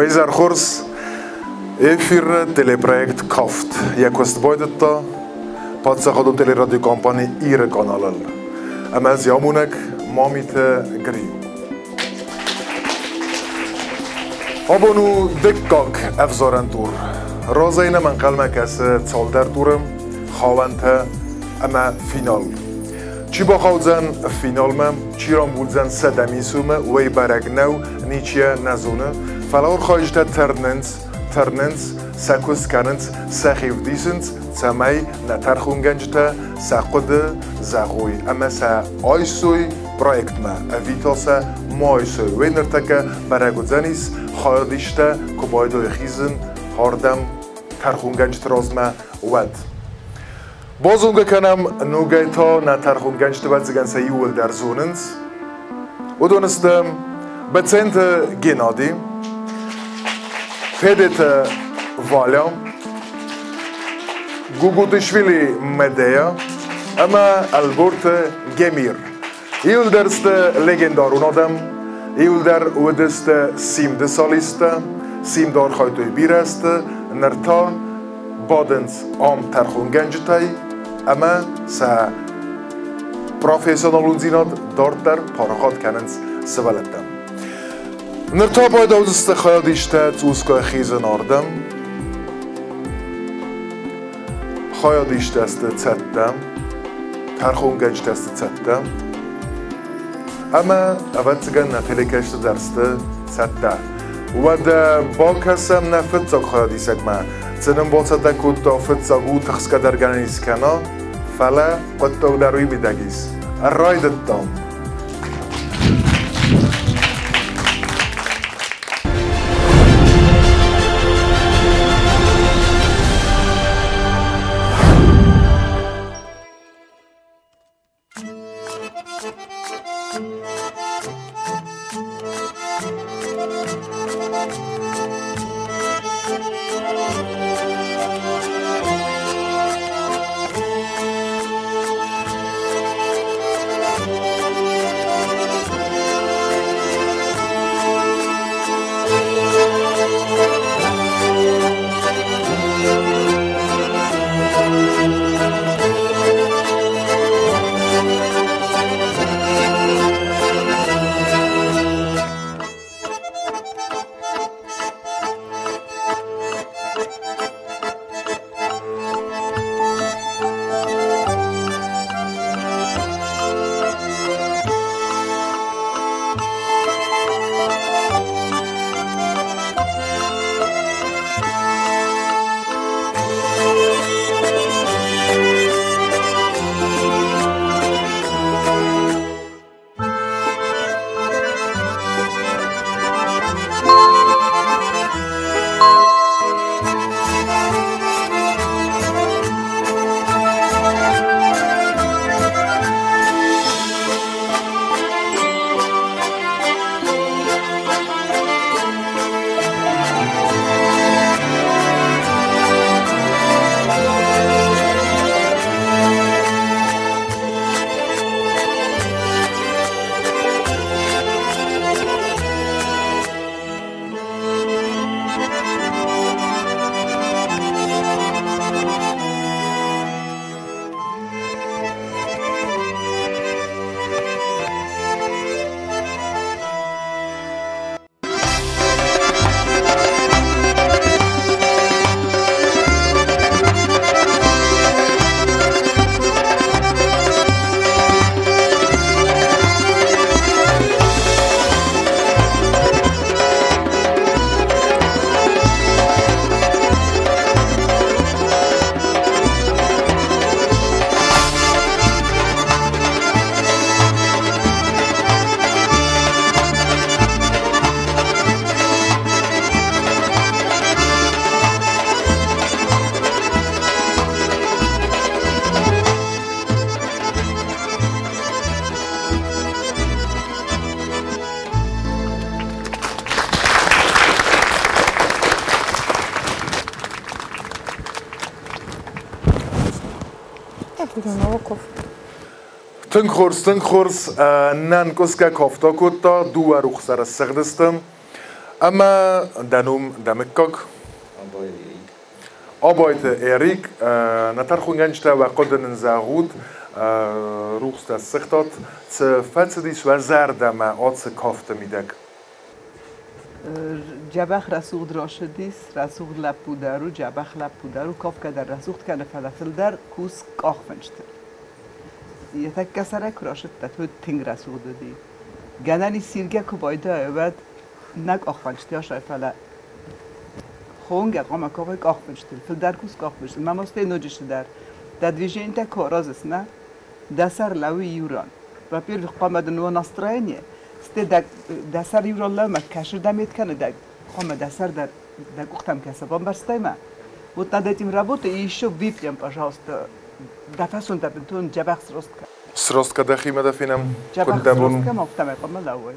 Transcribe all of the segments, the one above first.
Уӕ хорз! Эфиры телепроект «Кафт» йӕ куыст байдыдта паддзахадон телерадиокомпани «Иры» каналыл. Ӕмӕ ӕз амонӕг Мамиты Гри. Абон у дыккаг ӕвзарӕн тур. Разӕй нӕм ӕнхъӕлмӕ кӕсы цалдӕр туры, хауӕнтӕ ӕмӕ финал. Чи бахаудзӕн финалмӕ, чи рамбулдзӕн 100 000 сумы, уый бӕрӕг нӕу, ничи нӕ зоны. Фӕлӕ архайджытӕ тырнынц, тырнынц, сӕ куыст кӕнынц, сӕхи вдисынц, цӕмӕй нӕ тӕрхонгӕнджытӕ сӕ хъуыды зӕгъой ӕмӕ сӕ айсой проектмӕ, ӕви та сӕ ма айсой. Уый ныртӕккӕ бӕрӕг уыдзӕнис, хайадисттӕ куы байдой хизын ардӕм тӕрхонгӕнджыты размӕ, уӕд. Базонгӕ кӕнӕм ногӕй та нӕ тӕрхонгӕнджыты ӕвӕццӕгӕн сӕ иууылдӕр зонынц. Уыдон сты Бӕценты Геннади, Федеты Валя, Гугутишвили Медея ӕмӕ Ӕлборты Гемир. Иууылдӕр сты легендарон адӕм, иууылдӕр уыдысты Симды солисттӕ, Симды архайдтой бирӕ азты, ныр та бадынц ам тӕрхонгӕнджытӕй ӕмӕ сӕ профессионалондзинад дарддӕр парахат кӕнынц сывӕллӕттӕм. Ныр та байдӕудзысты хайадисттӕ цъусгай хизын ардӕм. Хайадисттӕ сты цӕттӕ, тӕрхонгӕнджытӕ сты цӕттӕ. Ӕмӕ, ӕвӕццӕгӕн, нӕ телекӕсджытӕ дӕр сты цӕттӕ. Уӕдӕ бакӕсӕм нӕ фыццаг хайадисӕгмӕ. Цы нын бацӕттӕ кодта фыццаг у тыхсгӕ дӕр гӕнӕн ис кӕна, фӕлӕ хъуыддаг дӕр уый мидӕг ис. Райдыдтам. Тынг хорз, тынг хорз. Нӕ нкъуысгӕ кафт акодта, дыууӕ рухсӕры ссыгъдысты. Ӕмӕ дӕ ном, дӕ мыггаг? Абайты Эрик. Абайты Эрик, нӕ тӕрхонгӕнджытӕ уӕ хъуыды нын зӕгъут, рухстӕ ссыгътат, цы фӕцыдис уӕ зӕрдӕмӕ ацы кафты мидӕг? Дзӕбӕх рӕсугъд рацыдис, рӕсугъд лӕппу дӕр у, дзӕбӕх лӕппу дӕр у, кафгӕ дӕр рӕсугъд кӕны, фӕлӕ фылдӕр кус къахфынсты. Йӕ тӕккӕ сӕрӕй куы рацыдтӕ, уӕд тынг рӕсугъд уыди. Гӕнӕн ис сиргӕ куы байдайа, уӕд нӕ къахфынсты асай, фӕлӕ хонгӕ хъуамӕ кафай къахфынстыл, фылдӕр кус къахфынстыл. Мӕ мастӕй ноджы цыдӕр. Дӕ движениетӕ куы аразыс, нӕ, дӕ сӕр лӕууы иу ран. Во-первых, хъуамӕ дын уа настроение, стӕй дӕ сӕр иу ран лӕумӕ кӕсырдӕм кӕны, дӕ хъуамӕ дӕ сӕр дӕр дӕ къухтӕм кӕса. Бамбӕрстай мӕ? Вот над этим работай и еще выпрям, пожалуйста. Дӕ фӕсонтӕ бынтон дзӕбӕх срост кӕн. Срост кӕ дӕхимӕ дӕ фенӕм. Дзӕбӕх срост кӕн, афтӕмӕй хъуамӕ лӕууай.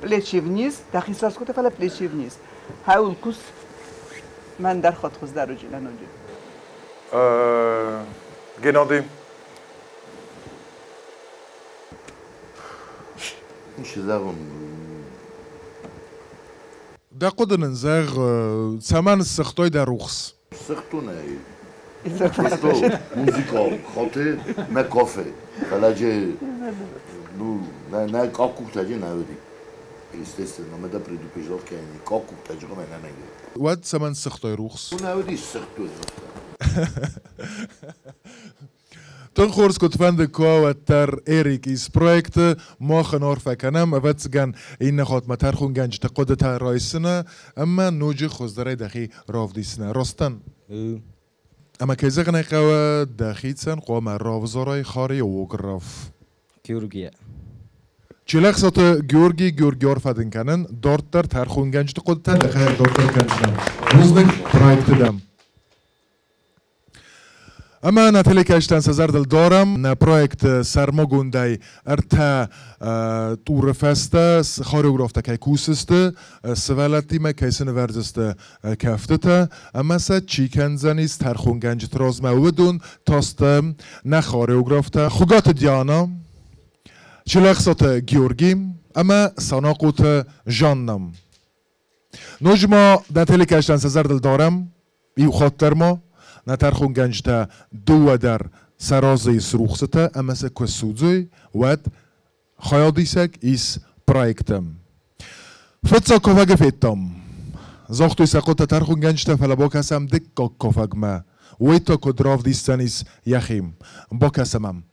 Плечи вниз, дӕхи срост кодта, фӕлӕ плечи вниз. Хӕуыл кус, мӕн дӕр хатт хуыздӕр уыди ноджы. Геннадий. Цы зӕгъон? Дӕ хъуыды нын зӕгъ, цӕмӕн ссыгътой дӕ рухс? Ссыгътон ӕй. Просто музыка хаты нӕ кафе. Фӕлӕ же, ну, нӕ къахкъухтӕ нӕ уыди. Естественно, мы да предупреждал кӕнин, къахкъухтӕ джыгъмӕ нӕ мӕнг. Уӕд цӕмӕн ссыгътой рухс? Нӕ уыди, ссыгътой. Тынг хорз куыд фӕнды куы уӕддӕр Эрик ис проекты, мах ын арфӕ кӕнӕм, ӕвӕццӕгӕн, иннӕ хатт ма тӕрхонгӕнджыты хъуыдытӕ райсыны ӕмӕ ноджы хуыздӕрӕй дӕхи равдисыны. Ростан? Ӕмӕ кӕй зӕгъын ӕй хъӕуы, дӕхицӕн хъуамӕ равзарай хореограф. Георгия. Челӕхсаты Георгий Георги арфӕ дын кӕнын, дарддӕр тӕрхонгӕнджыты хъуыдытӕ дӕхӕдӕг дарддӕр кӕндзынӕ. Бузныг проекты дӕм. Ӕмӕ нӕ телекӕсджытӕн сӕ зӕрдыл дарӕм, нӕ проекты сӕрмагондӕй ӕртӕ туры фӕстӕ хореографтӕ кӕй кусдзысты, сывӕллӕттимӕ кӕй сынывӕрдзысты кӕфтытӕ, ӕмӕ сӕ чи кӕндзӕнис тӕрхонгӕнджыты размӕ, уыдон та сты нӕ хореографтӕ Хуыгаты Диана, Челӕхсаты Георги ӕмӕ Санахъоты Жанна. Ноджы ма нӕ телекӕсджытӕн сӕ зӕрдыл дарӕм, иу хатт дӕр ма нӕ тӕрхонгӕнджытӕ дыууӕ дӕр сӕ разы срухсытӕ ӕмӕ сӕ куы судзой, уӕд хайадисӕг ис проекты. Фыццаг кафӕгы федтам. Загътой сӕ хъуыдтӕ тӕрхонгӕнджытӕ, фӕлӕ бакӕсӕм дыккаг кафӕгмӕ. Уый та куыд равдисдзӕнис йӕхи. Бакӕсӕм ӕм.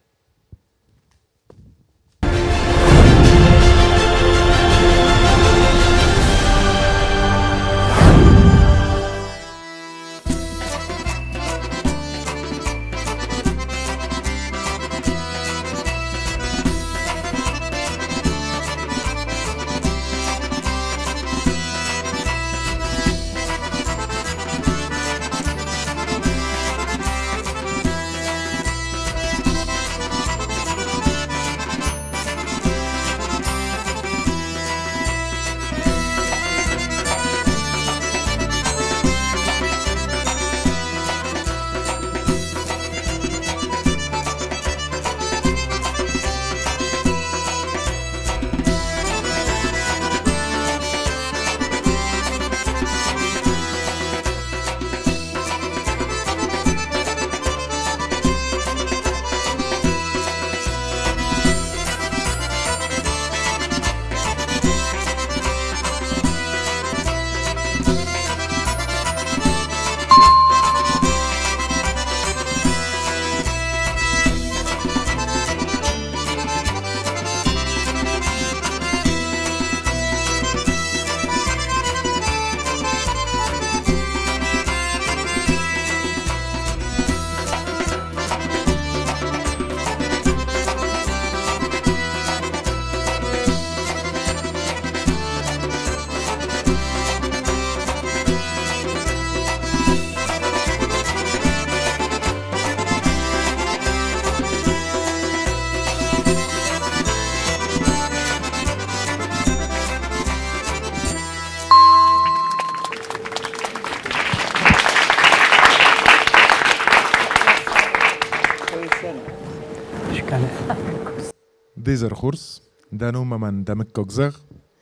Дезер хорз, дӕ ном ӕмӕ дӕ мыггаг зӕгъ.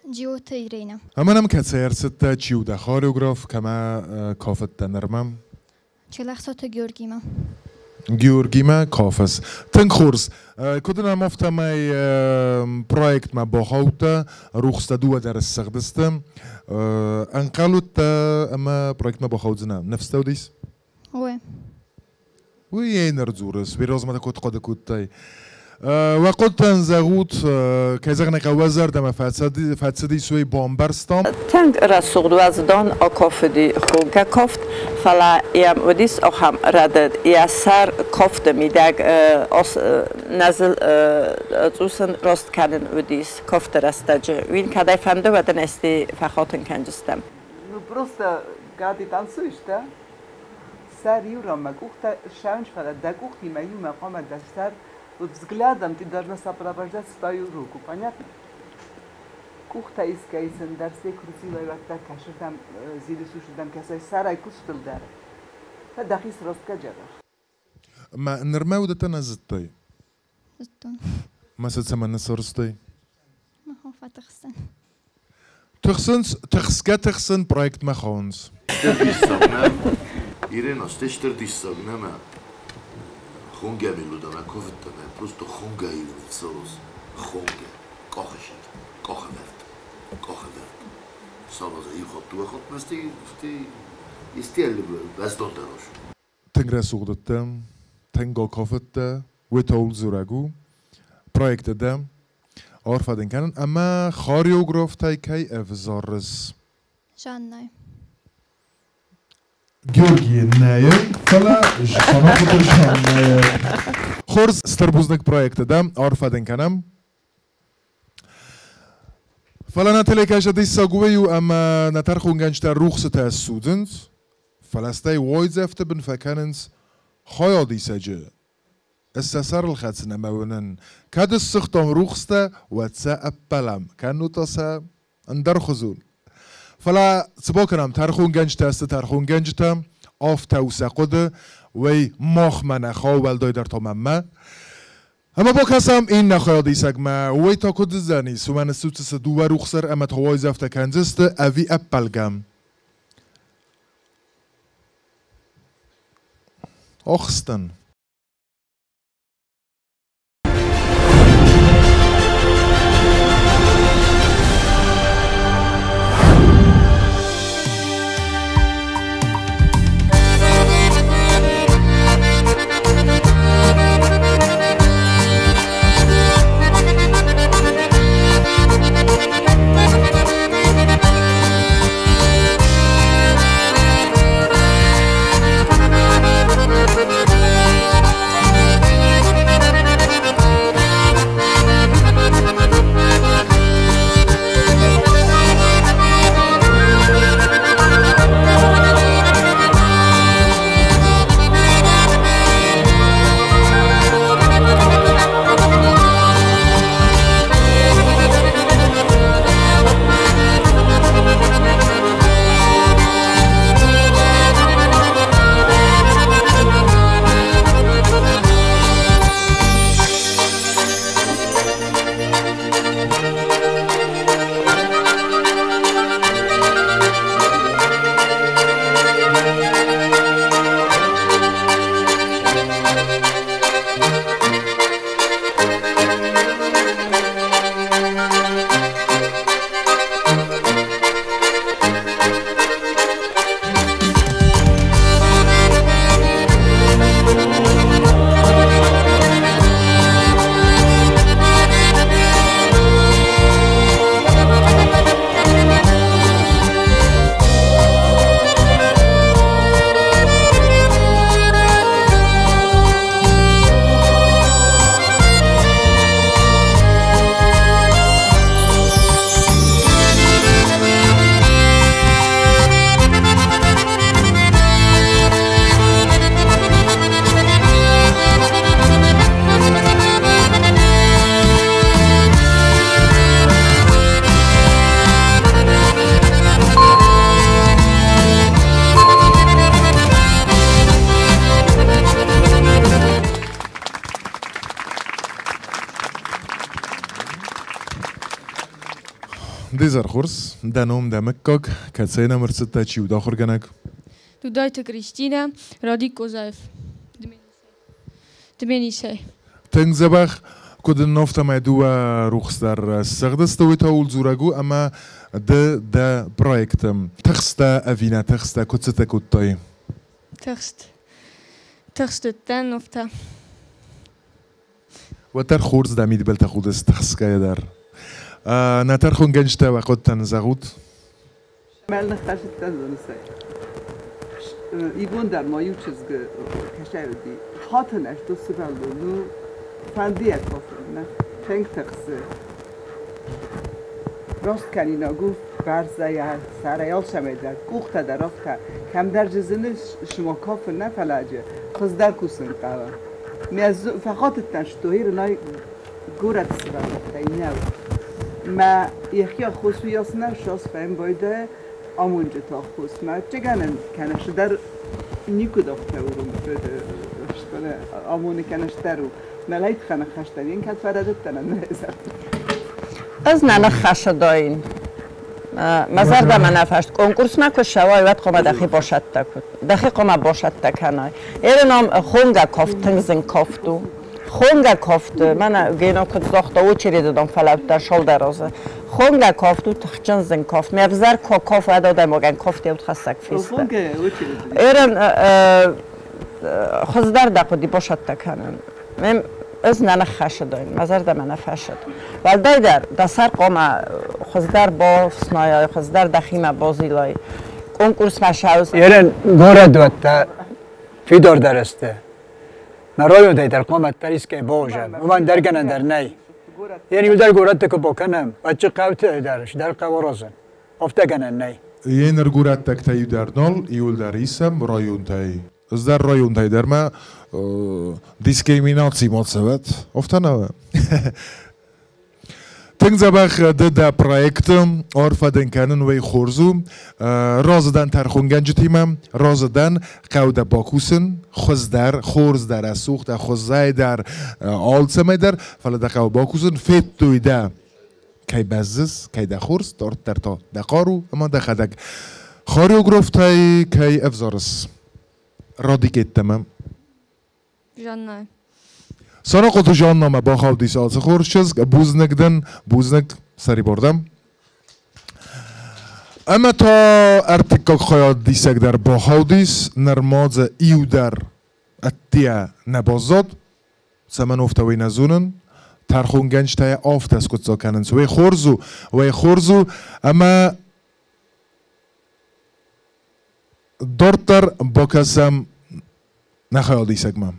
Джиоты Ирена. Ӕмӕ нӕм кӕцӕй ӕрцыдтӕ, чи у дӕ хореограф, кӕмӕ кафыдтӕ нырмӕ? Челӕхсоты Георгимӕ. Георгимӕ кафыс. Тынг хорз. Куыд нӕм афтӕмӕй проектмӕ бахаудтӕ, рухстӕ дыууӕ дӕр ссыгъдысты. Ӕнхъӕл уыдтӕ ӕмӕ проектмӕ бахаудзынӕ? Ныфс дӕ уыдис? Ой. Уый ӕй ныр дзурыс, берозмӕ та куыд хъуыды кодтай? Уӕ хъуыдтӕн зӕгъут, кӕй зӕгъын ӕй хъӕуы, уӕ зӕрдӕмӕ фӕцыдис, уый бамбӕрстам. Тынг рӕсугъд уӕздан акафыди хонгӕ кафт, фӕлӕ йӕм уыдис ахӕм рӕдыд, йӕ сӕр кафты мидӕг нӕзыл цъусын раст кӕнын уыдис кафты рӕстӕджы. Уый кӕдӕй фӕнды, уӕд ын ӕсти фӕхатын кӕнджыстӕм. Ну просто, когда ты танцуешь, да, сӕр иу ранмӕ къухтӕ ссӕуынц, фӕлӕ дӕ къухтимӕ иумӕ хъуамӕ дӕ сӕр вот взглядом ты должна сопровождать свою руку, понятно? Къухтӕ искӕйсын дӕр се куы кӕсырдӕм зилыс, усырдӕм кӕсай, сӕрӕй куыд фылдӕр. Дӕхи сросткӕ джӕбӕх. Ма нырмӕ уыдӕттӕ нӕ зыдтай? Зыдтон. Ма сӕ цӕмӕн нӕ сарӕзтай? Махон фӕтыхсын. Тыхсынц, тыхсгӕ-тыхсын проектмӕ хауынц. Стыр диссаг нӕм, Ирена, стыр диссаг нӕм хонгӕ мелодамӕ куывдтамӕ, просто хонгӕ ивынц хонгӕ, къахы къахывӕрд, къахывӕрд. Сараза иу хатт, дыууӕ хатт, стӕй исти бӕздондӕр. Тынг рӕсугъд уыдтӕ, тынг акафыдтӕ, уый та ууыл дзурӕг у, проекты дӕ арфӕ дын кӕнын ӕмӕ хореографтӕй кӕй ӕвзарыс? Жаннӕ. Георгийы нӕйы, фӕлӕ Санахъоты Жаннӕйы. Хорз, стыр бузныг проекты дӕ, арфӕ дын кӕнӕм. Фӕлӕ нӕ телекӕсӕг диссаг уый у, ӕмӕ нӕ тӕрхонгӕнджытӕ рухсытӕ ссудзынц, фӕлӕ стӕй уайдзӕфты бын фӕкӕнынц хайадисӕджы. Ӕз сӕ сӕрыл хӕцын ӕмӕ уынын, кӕд ссыгътам рухстӕ, уӕд сӕ ӕппӕлӕм, кӕннод та сӕ ӕндӕрхуызон. Фӕлӕ цы бакӕнӕм, тӕрхонгӕнджытӕ сты тӕрхонгӕнджытӕ, афтӕ у сӕ хъуыды, уый махмӕ нӕ хауы, уӕлдайдӕр та мӕнмӕ. Ӕмӕ бакӕсӕм иннӕ хайадисӕгмӕ, уый та куыд уыдзӕнис, уымӕн ссудздзысты дыууӕ рухсӕр ӕмӕ та уайдзӕфтӕ кӕндзысты ӕви ӕппӕлгӕ. Охстӕн. Де зӕр хорз, дӕ ном, дӕ мыггаг, кӕцӕй нӕм ӕрцыдтӕ, чи у дӕ ахуыргӕнӕг? Дудайты Кристинӕ, Радик Козаев. Дменисӕй. Тынг дзӕбӕх, куыд ын афтӕмӕй дыууӕ рухс дӕр ссыгъдысты, уый та ууыл дзурӕг у, ӕмӕ ды дӕ проекты тыхстӕ ӕви нӕ тыхстӕ, куыд цытӕ кодтай? Тыхст. Тыхст уыдтӕн, афтӕ. Уӕддӕр хорз дӕ мидбылтӕ худыс тыхсгӕйӕ дӕр. Нӕ тӕрхонгӕнджытӕ уӕ хъуыдтӕн зӕгъут? Мӕлныххӕсыдтӕн зонысӕй. Ибон дӕр ма иу чызг кӕсӕй уыди. Хатын ӕз сывӕллон, ну, фӕндыйӕ кафын, нӕ тынг тыхсы. Раст кӕнинаг у бӕрзӕйӕ, сӕрӕй алцӕмӕй дӕр, къухтӕ дӕр афтӕ. Кӕмдӕр дзы зыны, цыма кафын нӕ, фӕлӕ хуыздӕр кусын хъӕуы. Мӕ фӕхатыдтӕн, что ирынӕй горӕты сывӕллӕттӕй нӕу. Мӕ йӕхи аххос уыйас нӕ, сас фӕмбойдӕ амонджыты аххос. Мӕ ӕвӕццӕгӕн кӕнӕ цыдӕр никуыд афтӕ амоны кӕнӕ стӕр у. Мӕ лӕйтхӕны хӕстӕн йын кӕд фӕрӕдыдтӕн ӕмӕ Ӕз нӕ ныххӕсыдаин. Мӕ зӕрдӕмӕ нӕ фаст. Конкурсмӕ куы ссӕуай, уӕд хъуамӕ дӕхи басӕттӕ дӕхи хъуамӕ басӕттӕ кӕнай. Ерын хонгӕ кафт тынг зын кафт у. Хонгӕ кафт, мӕнӕ Гено куыд загъта, очереды дам фӕлӕудтӕн цалдӕр азы. Хонгӕ кафт у тыхджын зын кафт. Ме взӕр каф уӕд адӕймагӕн кафт йӕ удхӕссӕг фесты. Ерын хуыздӕр дӕ хъуыди басӕттӕ кӕнын. Ӕз нӕ ныххӕсыдаин, мӕ зӕрдӕмӕ нӕ фӕсыд. Уӕлдайдӕр дӕ сӕр хъуамӕ хуыздӕр бафснайай, хуыздӕр дӕхимӕ базилай. Конкурсмӕ сӕуыс. Ерен горӕдуӕттӕ фидардӕр сты. Мӕ районтӕй дӕр хъуамӕ дӕр искӕй баузӕм. Уымӕн дӕр гӕнӕн дӕр нӕй. Йен иу дӕр горӕтты куы бакӕнӕм, уӕд хъӕуты дӕр дӕр хъӕуы аразын. Афтӕ гӕнӕн нӕй. Йе горӕттӕгтӕ иу дӕр нал, иуылдӕр исӕм районтӕй. Ӕз дӕр районтӕй дӕр мӕ дискриминаци ма цӕуӕд. Афтӕ нӕ? Тынг дзӕбӕх ды дӕ проекты арфӕ дын кӕнын, уый хорз у. Разы дӕн тӕрхонгӕнджытимӕ, разы дӕн, хъӕуы дӕ бакусын, хуыздӕр, хорз дӕ, рӕсугъд дӕ, хуызӕй дӕр, алцӕмӕй дӕр, фӕлӕ дӕ хъӕуы бакусын, федтой дӕ, кӕй бӕззыс, кӕй дӕ хорз, дарддӕр та дӕ хъару ӕмӕ дӕхӕдӕг. Хореографтӕй кӕй ӕвзарыс? Радикеттӕмӕ. Жанна. Санахъоты Жаннамӕ бахаудис ацы хорз чызг, бузныг дын, бузныг, сӕрибар дӕм. Ӕмӕ та ӕртыккаг хайад диссагдӕр бахаудис, нырма дзы иу дӕр ӕддейӕ нӕ баззад, цӕмӕн афтӕ уый нӕ зонын. Тӕрхонгӕнджытӕ афтӕ скъуыддзаг кӕнынц, уый хорз у, уый хорз у, ӕмӕ дарддӕр бакӕсӕм нӕ хайадисӕгмӕ.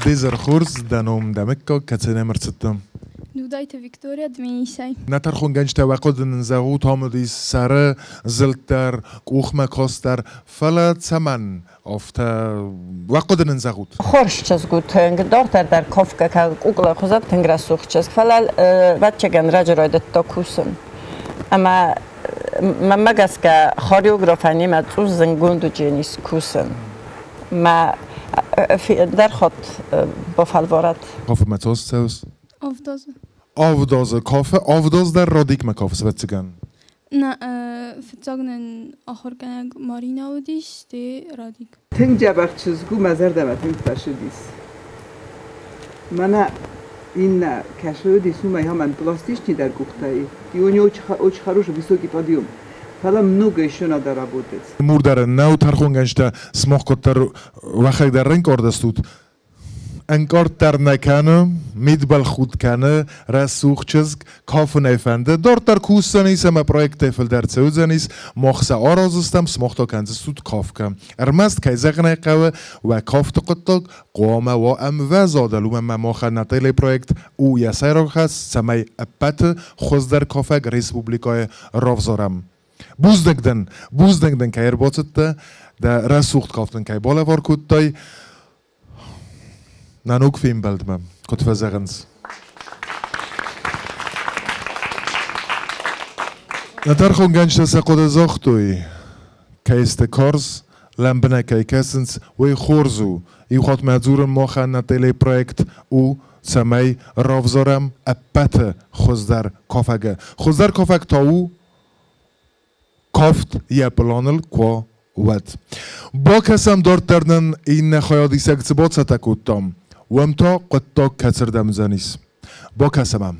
Де зӕр хорз, дӕ ном, дӕ мыггаг, кӕцӕй нӕм ӕрцыдтӕ? Дудайты Виктория, Дменисӕй. Нӕ тӕрхонгӕнджытӕ уӕ хъуыды нын зӕгъут, ам уыдис сӕры зылд дӕр, къухмӕ каст дӕр, фӕлӕ цӕмӕн афтӕ уӕ хъуыды нын зӕгъут? Хорз чызг у тынг, дарддӕр дӕр кафгӕ кӕны кукла хуызӕн тынг рӕсугъд чызг, фӕлӕ ӕвӕццӕгӕн раджы райдыдта кусын. Ӕмӕ мӕнмӕ гӕсгӕ хореографӕн имӕ цъус зынгонд уыдженис кусын. Мӕ дӕр хатт бафӕлварӕд. Кафемӕ цас цӕуыс? 7 азы. 7 азы кафы, 7 аз дӕр Радикмӕ кафыс, ӕвӕццӕгӕн? Нӕ, фыццаг нын ахуыргӕнӕг Марина уыдис, стӕй Радик. Тынг дзӕбӕх чызг у, мӕ зӕрдӕмӕ тынг фӕцыдис. Мӕнӕ иннӕ кӕсы уыдис, уымӕй амӕн пластичный дӕр къухтӕй. И у нее очень хороший высокий подъем. Фӕлӕ много еще надо работать. Мур дӕр нӕу, тӕрхонгӕнджытӕ сымах куыддӕр уӕхӕдӕг дӕр ӕнкъард стут. Ӕнкъард дӕр нӕ кӕны, мидбылхудт кӕны, рӕсугъд чызг, кафын ӕй фӕнды. Дарддӕр кусдзӕнис ӕмӕ проекттӕй фылдӕр цӕудзӕнис. Мах сӕ араздзыстӕм, сымах та кӕндзыстут кафгӕ. Ӕрмӕст, кӕй зӕгъын ӕй хъӕуы, уӕ кафты хъуыддаг хъуамӕ уа ӕмвӕзадыл, уымӕн ӕмӕ махӕн нӕ телепроект у йӕ сӕйраг хӕс, цӕмӕй ӕппӕты хуыздӕр кафӕг республикӕйы равзарӕм. Бузныг дын, бузныг дын, кӕй ӕрбацыдтӕ, дӕ рӕсугъд кафт нын кӕй балӕвар кодтай. Нӕ ног фембӕлдмӕ, куыд фӕзӕгъынц. Нӕ тӕрхонгӕнджытӕ сӕ хъуыды загътой, кӕй сты карз, лӕмбынӕг кӕй кӕсынц, уый хорз у. Иу хатт ма дзурын махӕн нӕ телепроект у, цӕмӕй равзарӕм ӕппӕты хуыздӕр кафӕгы. Хуыздӕр кафӕг та у кафт йӕ пъланыл куы уӕд. Бакӕсӕм дарддӕр нын иннӕ хайадисӕг цы бацӕттӕ кодтам, уым та хъуыддаг кӕцырдӕм уыдзӕнис. Бакӕсӕм ӕм.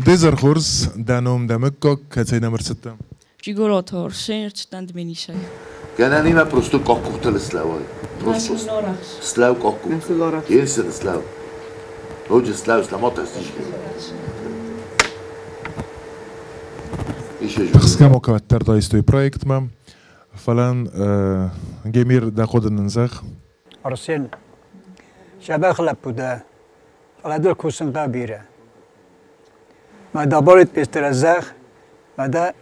Де зӕр хорз, дӕ ном, дӕ мыггаг, кӕцӕй нӕм ӕрцыдтӕ? Джиголаты Арсен, ӕрцыдтӕн Дменисӕй. Гӕнӕнимӕ просто къахкъухтыл слӕууай. Просто слӕу къахкъухтыл. Ерсен слӕу. Ноджы слӕу, слӕ ма тӕссис. Тыхсгӕ ма кӕддӕр дайстой проектмӕ, фӕлӕ Гемир, дӕ хъуыды нын зӕгъ. Арсен, дзӕбӕх лӕппу дӕ, фӕлӕ дыл кусын хъӕуы бирӕ. Мӕ дӕ пестер зӕгъ, мӕ дӕ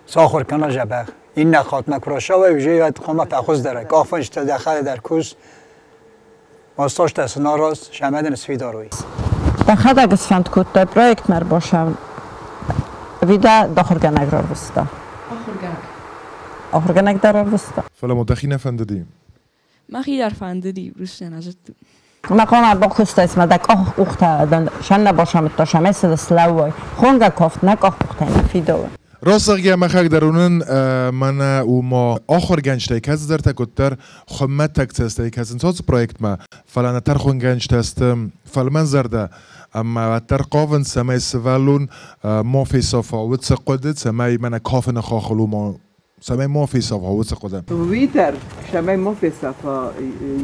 сахуыр кӕна дзӕбӕх. Иннӕ хатт мӕ куы рацӕуай, уже хъуамӕ фӕхуыздӕр, къахфындзтӕ дӕхӕдӕг дӕр кус, массажтӕ сын араз, сӕмӕ дын сфидар уой. Дӕхӕдӕг сфӕнд кодтай проектмӕ ӕрбацӕуын ӕви дӕ ахуыргӕнӕг рарвыста? Ахуыргӕнӕг. Ахуыргӕнӕг дӕ рарвыста? Фӕлӕ ма дӕхи нӕ фӕндыди? Мӕхи дӕр фӕндыди, Руслан, ӕз Мӕ хъуамӕ бакуыстаис мӕ дӕ къах-къухтӕ сӕннӕ басамыдта сӕм эсыл слӕууой. Хонгӕ кафт нӕ къах-къухтӕй нӕ фидауы. Рацӕгъгӕ мӕхӕг дӕр уынын, мӕнӕ уыма ахуыргӕнджытӕй кӕцыдӕртӕ куыддӕр хуымӕтӕг цӕстӕй кӕсынц ацы проектмӕ, фӕлӕ нӕ тӕрхонгӕнджытӕ сты фӕлмӕнзӕрдӕ ӕмӕ уӕддӕр хъавынц, цӕмӕй сывӕллон ма фесафа уыцы хъуыды, цӕмӕй мӕнӕ кафыны хахыл уыма цӕмӕй ма фесафа уыцы хъуыды. Уый дӕр, цӕмӕй ма фесафа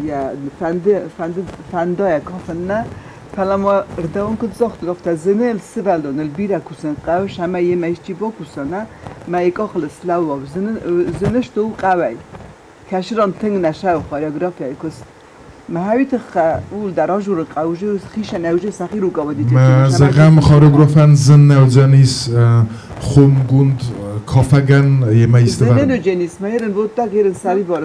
йӕ фӕнды, фӕнды, фӕнда йӕ кафын нӕ, фӕлӕ ма рдӕуын куыд загътон, афтӕ зыны сывӕллоныл бирӕ кусын хъӕуы, ӕмӕ йемӕ исчи бакуса, нӕ, мӕ йӕ къахыл слӕууа, зыны сты у хъӕуӕй. Кӕсыран тынг нӕ сӕуы хореографияйы куыст. Мӕ тыххӕй ууыл дӕр ажуры хъӕуы, хицӕн ӕвзӕр сӕхи руководитель. Мӕ зӕгъӕм, хореографӕн зын нӕ уыдзӕнис хуымгонд кафӕгӕн йемӕ исты Зын уыдзӕнис, мӕ ерын водтаг ерын сӕрибар.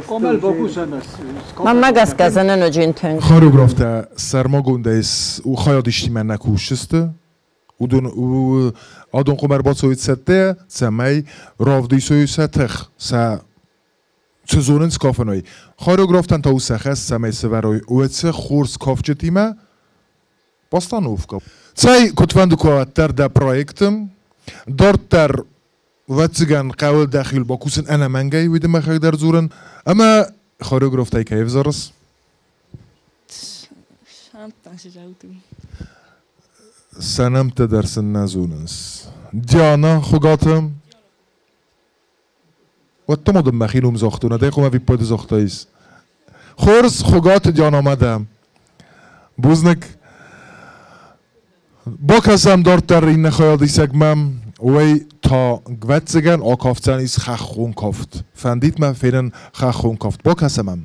Мӕнмӕ гӕсгӕ зын уыдзӕн тынг. Хореографтӕ сӕрмагондӕй хайадистимӕ нӕ кусдзысты. Уыдон адон хъуамӕ ӕрбацӕуой цӕттӕ, цӕмӕй равдисой сӕ тых, сӕ цы зонынц кафыной. Хореографтӕн та у сӕ хӕс, цӕмӕй сӕвӕрой уыцы хорз кафджытимӕ постановка. Цӕй, куыдфӕнды куы уӕддӕр дӕ проекты, дарддӕр ӕвӕццӕгӕн хъӕуы дӕхиуыл бакусын ӕнӕмӕнгӕй, уый дын мӕхӕдӕг дӕр дзурын. Ӕмӕ хореографтӕй кӕй ӕвзарыс? Сӕ нӕмттӕ дӕр сын нӕ зонынц. Диана Хуыгаты. Уӕд та ма дын мӕхи ном загътон, ӕдӕй хъуамӕ ӕвиппайды загътаис. Хорз, Хуыгаты Дианамӕ дӕ. Бузныг. Бакӕсӕм дарддӕр иннӕ хайадисӕгмӕ. Уый та ӕвӕццӕгӕн акафдзӕнис хӕххон кафт. Фӕндид мӕ фенын хӕххон кафт. Бакӕсӕм ӕм.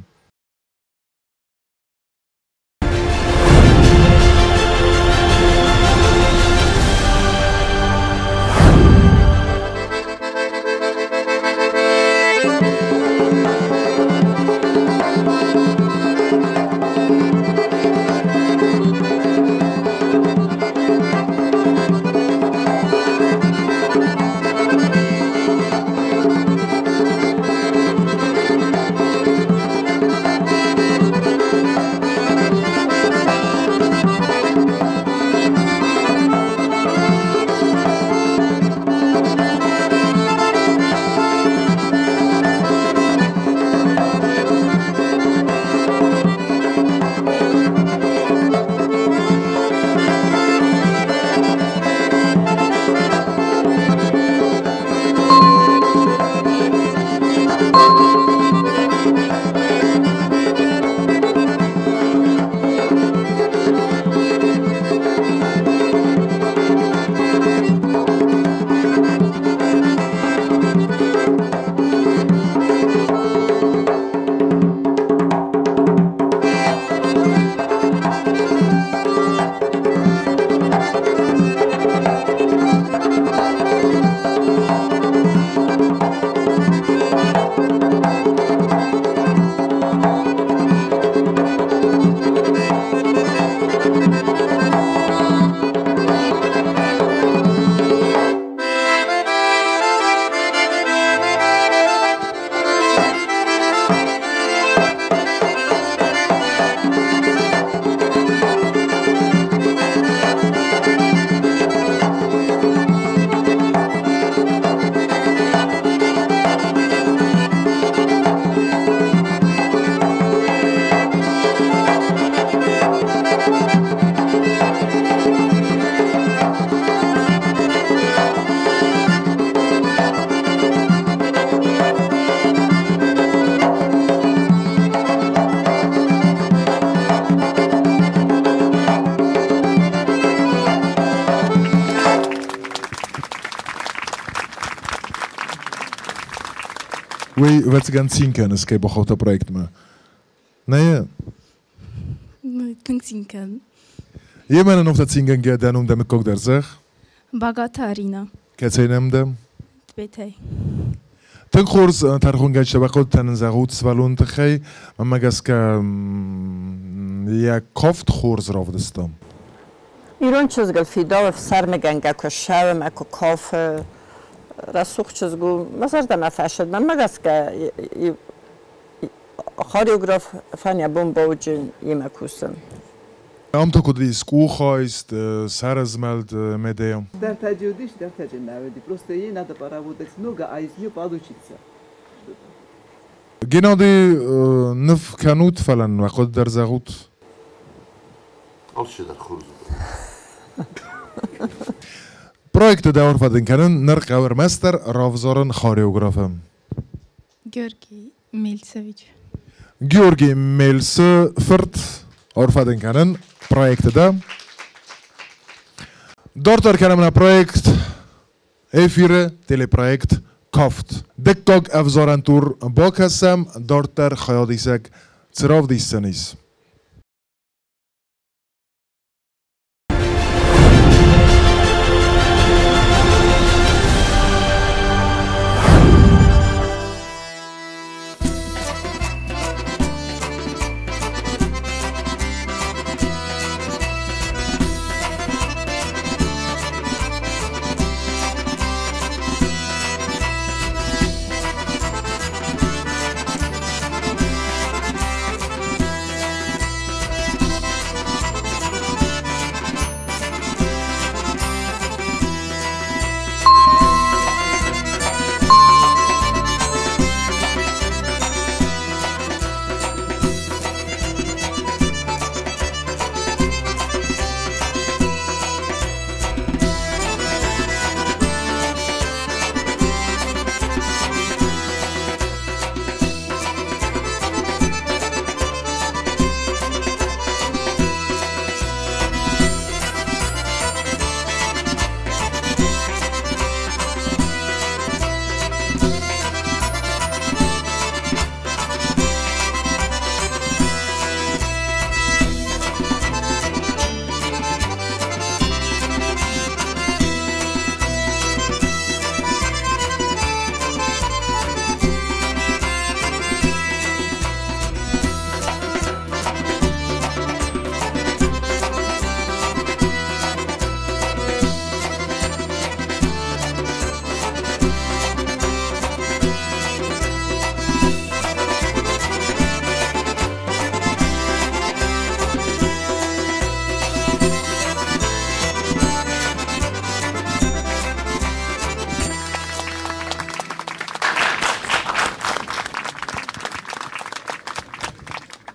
Уый, ӕвӕццӕгӕн, цин кӕныс, кӕй бахаудта проектмӕ. Нӕ? Тынг цин кӕнын. Йемӕ нын офтӕ цингӕнгӕ дӕ ном дӕ мыггаг дӕр зӕгъ. Багаты Арина. Кӕцӕй нӕм дӕ? Тбетӕй. Тынг хорз тӕрхонгӕнджытӕ бахъуыдтӕн ын зӕгъут сывӕллоны тыххӕй. Мӕнмӕ гӕсгӕ йӕ кафт хорз равдыста. Ирон чызгыл фидауы ӕфсӕрмыгӕнгӕ куы ссӕуы мӕ куы кафы. Рӕсугъд чызг у. Мӕ зӕрдӕмӕ фӕцыд. Мӕнмӕ гӕсгӕ хореограф Фаня бон бауджын имӕ кусын. Am та куыд ис къухайст, сӕрызмӕлд медея. Дӕртӕджы уыдис, дӕртӕджы нӕ уыди. Просто ей надо поработать много, а из нее получится. Геннадий, ныв кӕнут, фӕлӕ уӕ хъуыды дӕр зӕгъут. Алчидӕр хорз у. Проекты дӕ арфӕ кӕнын, ныр хъӕуы ӕрмӕстдӕр равзарын хореографы. Георгий Мельцевич. Георгий Мельсы фырт, арфӕ дын кӕнын проекты дӕ. Дарддӕр кӕнӕм нӕ проект эфиры телепроект Кафт. Дыккаг ӕвзарӕн тур бакӕсӕм, дарддӕр хайадисӕг цы равдисдзӕнис?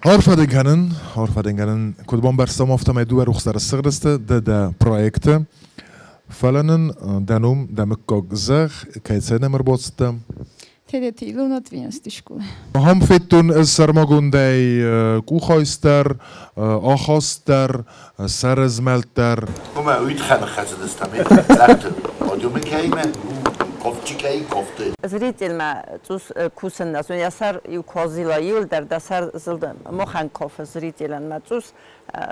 Арфӕ дын кӕнын, куыд бамбӕрстам, афтӕмӕй дыууӕ рухс дӕр ссыгъдысты ды дӕ проекты. Фӕлӕ нын дӕ ном, дӕ мыггаг зӕгъ, кӕцӕй нӕм ӕрбацыдтӕ? Тедеты Илона, Твинасты скъола. Ахӕм федтон ӕз сӕрмагондӕй къухайст дӕр, ахаст дӕр, сӕрызмӕлд дӕр. Уымӕ уый тыххӕй ныххӕцыдыстӕм цъӕхты подиумы кӕимӕ, ковчикӕй кофты. Зрительмӕ цъус кусын нӕ зон, йӕ сӕр иу козила иуылдӕр, дӕ сӕр зылд мохӕн кофы зрителӕн мӕ цъус,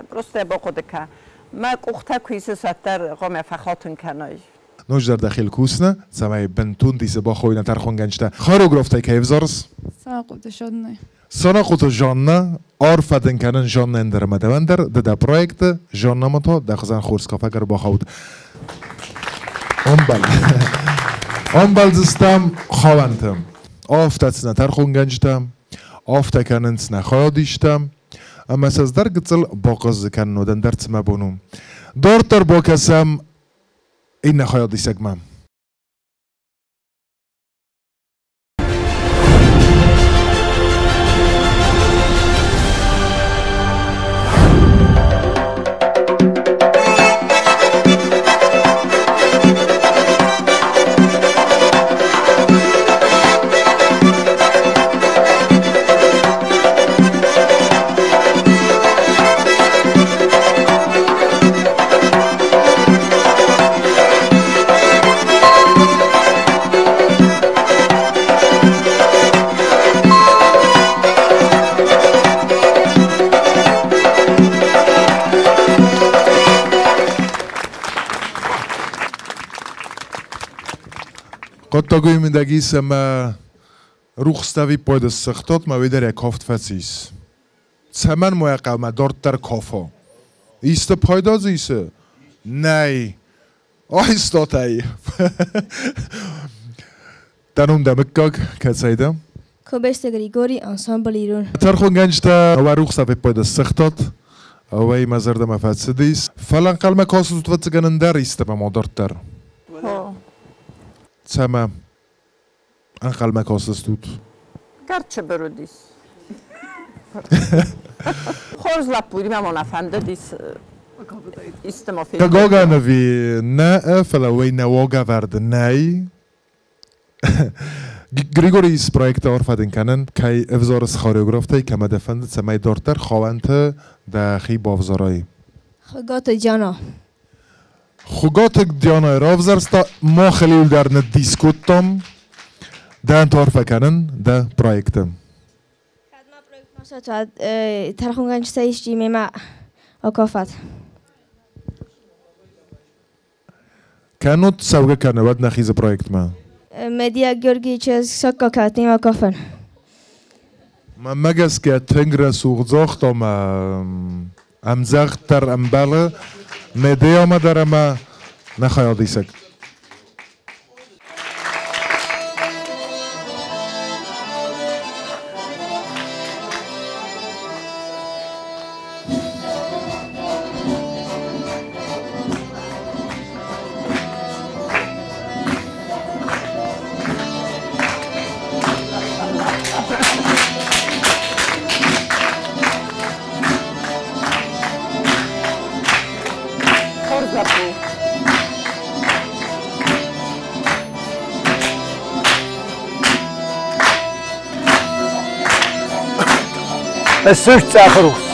просто йӕ бахъуыды кӕ. Мӕ къухтӕ куы исыс, уӕддӕр хъуамӕ фӕхатын кӕной. Ноджыдӕр дӕхи кусны, цӕмӕй бынтон дисы бахойна тӕрхонгӕнджытӕ. Хореографтӕй кӕй ӕвзарыс? Санахъоты Жаннӕ. Санахъоты Жаннӕ, арфӕ дын кӕнын Жаннӕйӕн дӕр ӕмӕ дӕуӕн дӕр, ды дӕ проекты Жаннӕмӕ та дӕ хуызӕн хорз кафӕг ӕрбахауд. Ӕмбал. Ӕмбӕлдзыстӕм хауӕнты. Афтӕ цы нӕ тӕрхонгӕнджытӕ, афтӕ кӕнынц нӕ хайадистӕ, ӕмӕ сӕ ӕз дӕр гыццыл бахъыз кӕнын уӕд ӕндӕр цы мӕ бон у. Дарддӕр бакӕсӕм иннӕ хайадисӕгмӕ. Хъуыддагӕй мидӕг ис ӕмӕ рухстӕ виппайды ссыгътат, мӕ уый дӕр йӕ кафт фӕцис. Цӕмӕн ма йӕ хъӕумӕ дарддӕр кафа? Исты пайда дзы исы? Нӕй. Айстат ӕй. Дӕ ном дӕ мыггаг кӕцӕй дӕ? Кобесты Григорий, ансамбль Ирон. Тӕрхонгӕнджытӕ уӕ рухстӕ виппайды ссыгътат, Уый мӕ зӕрдӕмӕ фӕцыдис. Фӕлӕ ӕнхъӕлмӕ кӕсут ӕвӕццӕгӕн ӕндӕр истӕмӕ ма дарддӕр. Цӕмӕ ӕнхъӕлмӕ кӕсыстут? Карчы бырыдис. Хорз лӕппу, мӕ мона фӕндыдис истӕмӕ фенын. Хъыгагӕн ӕви нӕ, фӕлӕ уый нӕ уагӕвӕрд нӕй. Григорийы проекты арфӕ дын кӕнын, кӕй ӕвзарыс хореографтӕй, кӕмӕ дӕ фӕнды, цӕмӕй дарддӕр хауӕнты дӕхи бавзарай. Хуыгаты Диана. Хуыгаты Дианайы равзӕрста, мах ыл дӕр ныддис кодтам. Дӕн арфӕ кӕнын дӕ проекты. Кӕд ма проект ма тӕрхонгӕнджытӕ исчи мемӕ акафат. Кӕннод цӕугӕ кӕны, уӕд нӕ хизы проектмӕ. Медиа Георгийы чызг саккаг кафын. Мӕнмӕ гӕсгӕ тынг рӕсугъд загъта ӕмӕ ӕмдзӕгъд дӕр ӕмбӕлы Медеамӕ дӕр ӕмӕ нӕ хайадисӕг. Хорз лӕппу. Ссыст цъӕхы рухс.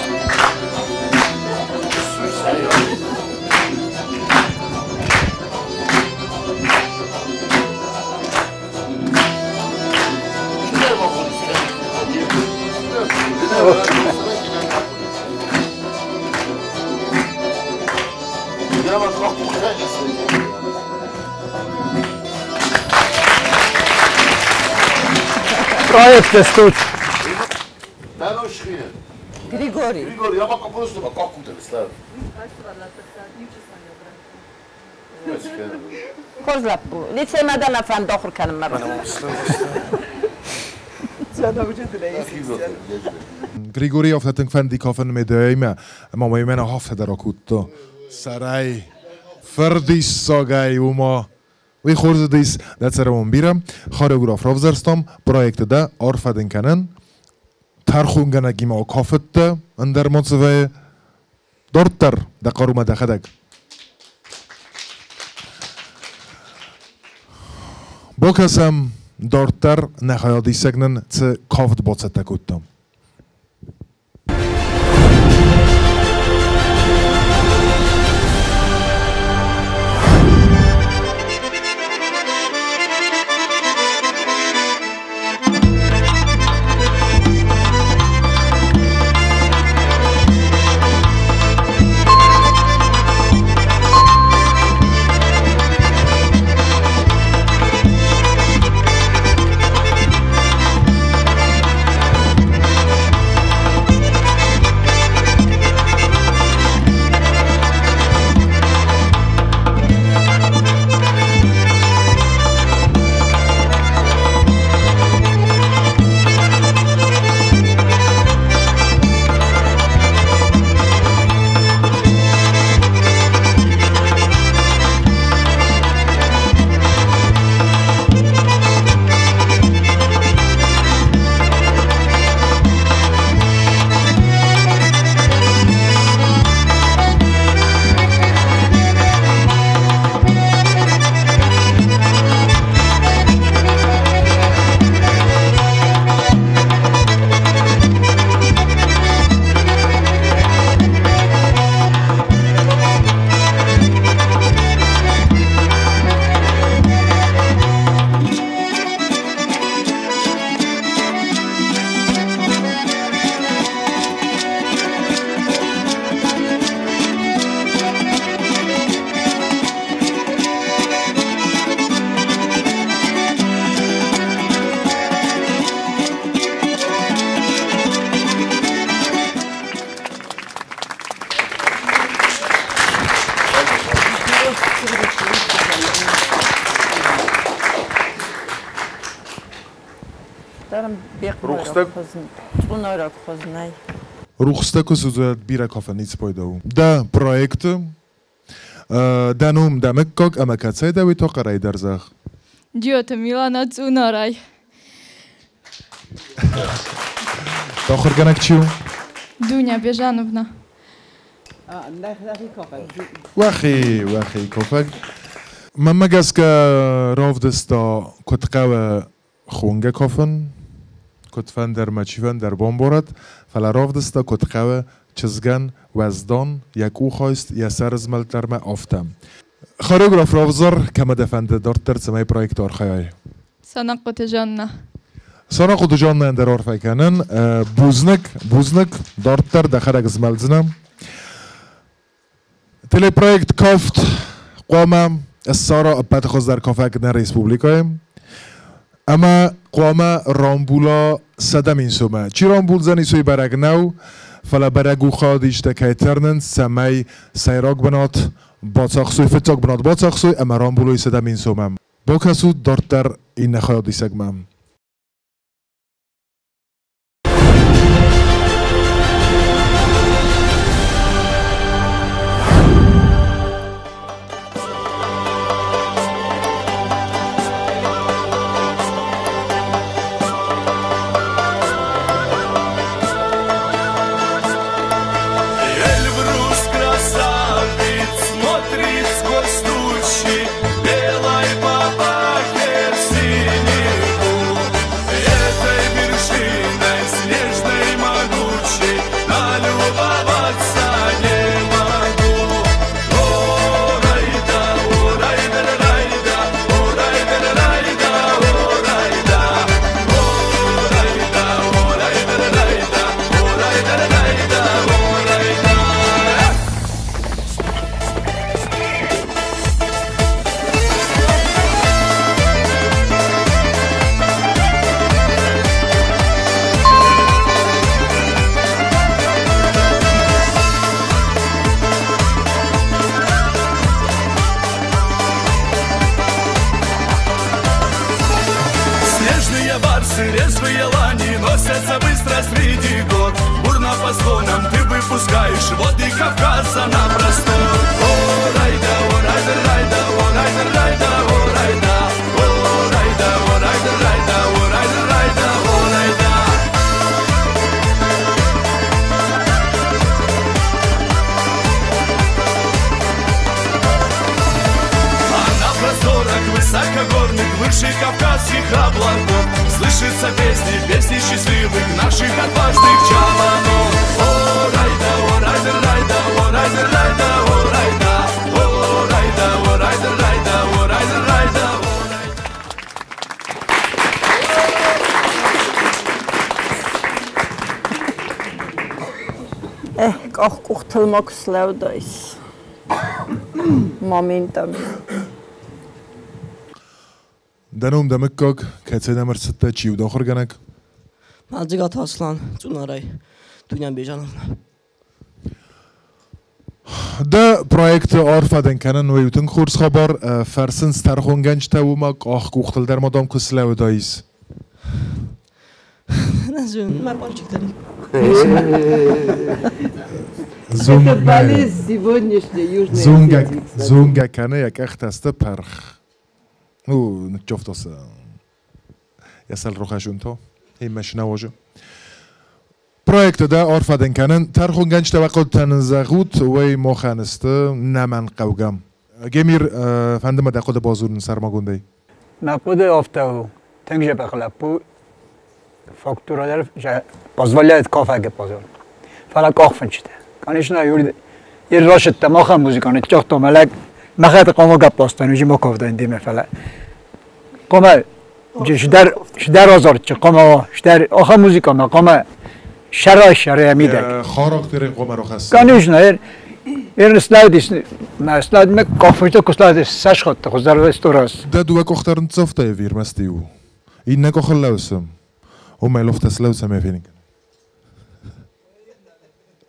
Проект стут. Григори. Григори, ама просто какутелс läheb. Хорз лӕппу. Лицеймӕ дӕ нӕ фӕнды ахуыр кӕнынмӕ. Григори афтӕ тынг фӕнди кафын Медеимӕ, ӕмӕ ма йемӕ афтӕ дӕр акодта. Сӕрӕй, фырдиссагӕй уымӕ. Уый хорз уыдис дӕ цӕрӕнбон бирӕ. Хореограф равзӕрстам, проекты дӕ арфӕ дын кӕнын. Тӕрхонгӕнӕгимӕ акафыдтӕ ӕндӕр моцвӕйы. Дарддӕр дӕ хъарумӕ дӕхӕдӕг. Бакӕсӕм дарддӕр нӕ хайадисӕг нын цы кафт бацӕттӕ кодта. Рухстӕ куы судзӕд, бирӕ кафӕн ницы пайда у. Дӕ проекты, дӕ ном, дӕ мыггаг ӕмӕ кӕцӕй дӕ, уый та хъӕрӕй дӕр зӕгъ. Джиоты Милана, Цъунарӕй. Ахуыргӕнӕг чи у? Дуня Бежановна. Уӕхи, уӕхи кафӕг. Мӕнмӕ гӕсгӕ равдыста, куыд хъӕуы хонгӕ кафын, куыдфӕндӕр мӕ чифӕндӕр бамбарӕд, фӕлӕ равдыста, куыд хъӕуы чызгӕн уӕздан, йӕ къухайст, йӕ сӕрызмӕлд дӕр мӕ афтӕ. Хореограф равзар, кӕмӕ дӕ фӕнды дарддӕр, цӕмӕй проекты архайай? Санахъоты Жанна. Санахъоты Жаннайӕн дӕр арфӕ кӕнын. Бузныг, бузныг, дарддӕр дӕхӕдӕг змӕлдзынӕ. Телепроект «Кафт» хъуамӕ ссара ӕппӕты хуыздӕр кафӕг нӕ республикӕйы ӕмӕ хъуамӕ рамбула 100 000 сомы. Чи рамбулдзӕнис, уый бӕрӕг нӕу, фӕлӕ бӕрӕг у, хайадисджытӕ кӕй тырнынц, цӕмӕй сӕйраг бынат бацахсой, фыццаг бынат бацахсой ӕмӕ рамбулой 100 000 сомы. Бакӕсут дарддӕр иннӕ хайадисӕгмӕ. Эльбрус красавиц смотрит сквозь тучи, белой папахе синеву. Этой вершиной снежной могучей налюбоваться не могу. О, райда, о, райда, райда, о, райда, райда, о, райда, о, райда, о, райда, райда, о, райда, райда, о, райда. Снежные барсы, резвые лани носятся быстро среди гор. Бурно по склонам ты выпускаешь воды Кавказа на простор. О, райда, о, райда, райда, о, райда, райда, о, райда, о, райда, о, райда, райда, о, райда, райда, о, райда. А на просторах высокогорных, выше кавказских облаков слышатся песни, песни счастливых наших отважных чабанов. О, райда, о, райда, райда, о, райда, райда, о, райда, о, райда, о, райда, райда, о, райда, райда, о, райда. Къахкъухтыл ма куы слӕудаис. Моментами. Дӕ ном, дӕ мыггаг, кӕцӕй дӕм ӕрцыдтӕ, чи у дӕ ахуыргӕнӕг? Мӕлдзыгаты Аслан, Цъунарӕй, Дуня Бежановна. Дӕ проекты арфӕ дын кӕнын, уый у тынг хорз хабар. Фӕрсынц тӕрхонгӕнджытӕ уымӕ, къахкъухтыл дӕр ма дам куы слӕуыдаис. Нӕ зонын, мӕ пальчик дӕр. Это болезнь сегодняшняя Южной Зонгӕ Осетии, кстати. зонгӕ кӕны, йӕ къӕхтӕ сты пырх. Ну, ныццавта сӕ. Йӕ сӕр рухӕсунта. Иммӕ науажы. Проекты дӕ арфӕ дын кӕнын. Тӕрхонгӕнджытӕ уӕ хъуыдытӕ зӕгъут, уый махӕн сты нӕмӕнгхъӕугӕ. Гемир, фӕнды мӕ дӕ хъуыды базонын сӕрмагондӕй. Мӕ хъуыды афтӕ у, тынг дзӕбӕх лӕппу, фактура дӕр позволяет кафӕгы позор. Фӕлӕ къахфынчытӕ. Конечно, ир рашидта махӕн музыка, ныццагъта мӕ лӕг, мӕхӕты хъуамӕ гӕпп ластан, уый ма кафтаин демӕ, фӕлӕ хъуамӕ сдӕр азардчы, хъуамӕ сдӕр ахӕм музыкамӕ хъуамӕ сӕрай сӕрайӕ мидӕг. Характеры хъуамӕ рахӕссын. Конечно, ир слайдис, мӕ слайд мӕ къахфынчытӕ куы слайдис, сӕсхӕдты хуыздӕр сто раз. Дӕ дыууӕ къух дӕр ныццавтай ӕви ӕрмӕст иу? Иннӕ къухыл лӕусы. Омӕ лофтӕ слӕусы ӕмӕ фенын.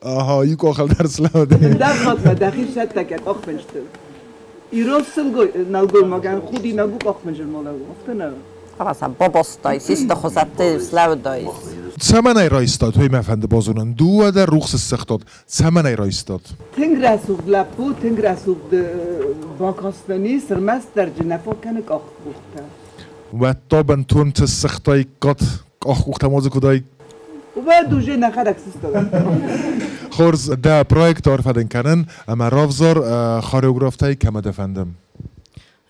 Аха, иу къухыл дӕр слӕуды. Дӕр дӕхи сӕттӕг къахфынчытыл. Ирон нӕлгоймагӕн худинаг у къахфынчыл ма лӕууын, афтӕ нӕ? Аваса бабастайс, истахозатты слӕудаис. Цӕмӕн ӕй райстат, уый мӕ фӕнды базонын. Дыууӕ дӕр рухс ссыгътат. Цӕмӕн ӕй райстат? Тынг рӕсугъд лӕппу, тынг рӕсугъд бакастӕн ис, ӕрмӕстдӕр джы нӕ фӕкӕны къахкъухтӕ. Уӕд та бынтон ссыгътаиккат къахкъухтӕ ма дзы куыд Уӕд уже нӕхӕдӕг сыстадӕн. Хорз, дӕ проект арфӕ дын кӕнын ӕмӕ равзар хореографтӕй кӕмӕ дӕ фӕнды.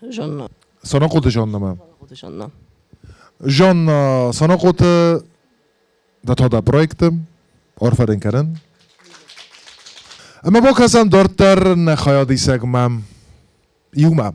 Жанна. Санахъоты Жаннамӕ. Санахъоты Жанна. Жанна Санахъоты дӕ та дӕ проекты арфӕ дын кӕнын. Ӕмӕ бакӕсӕм дарддӕр нӕ хайадисӕгмӕ иумӕ.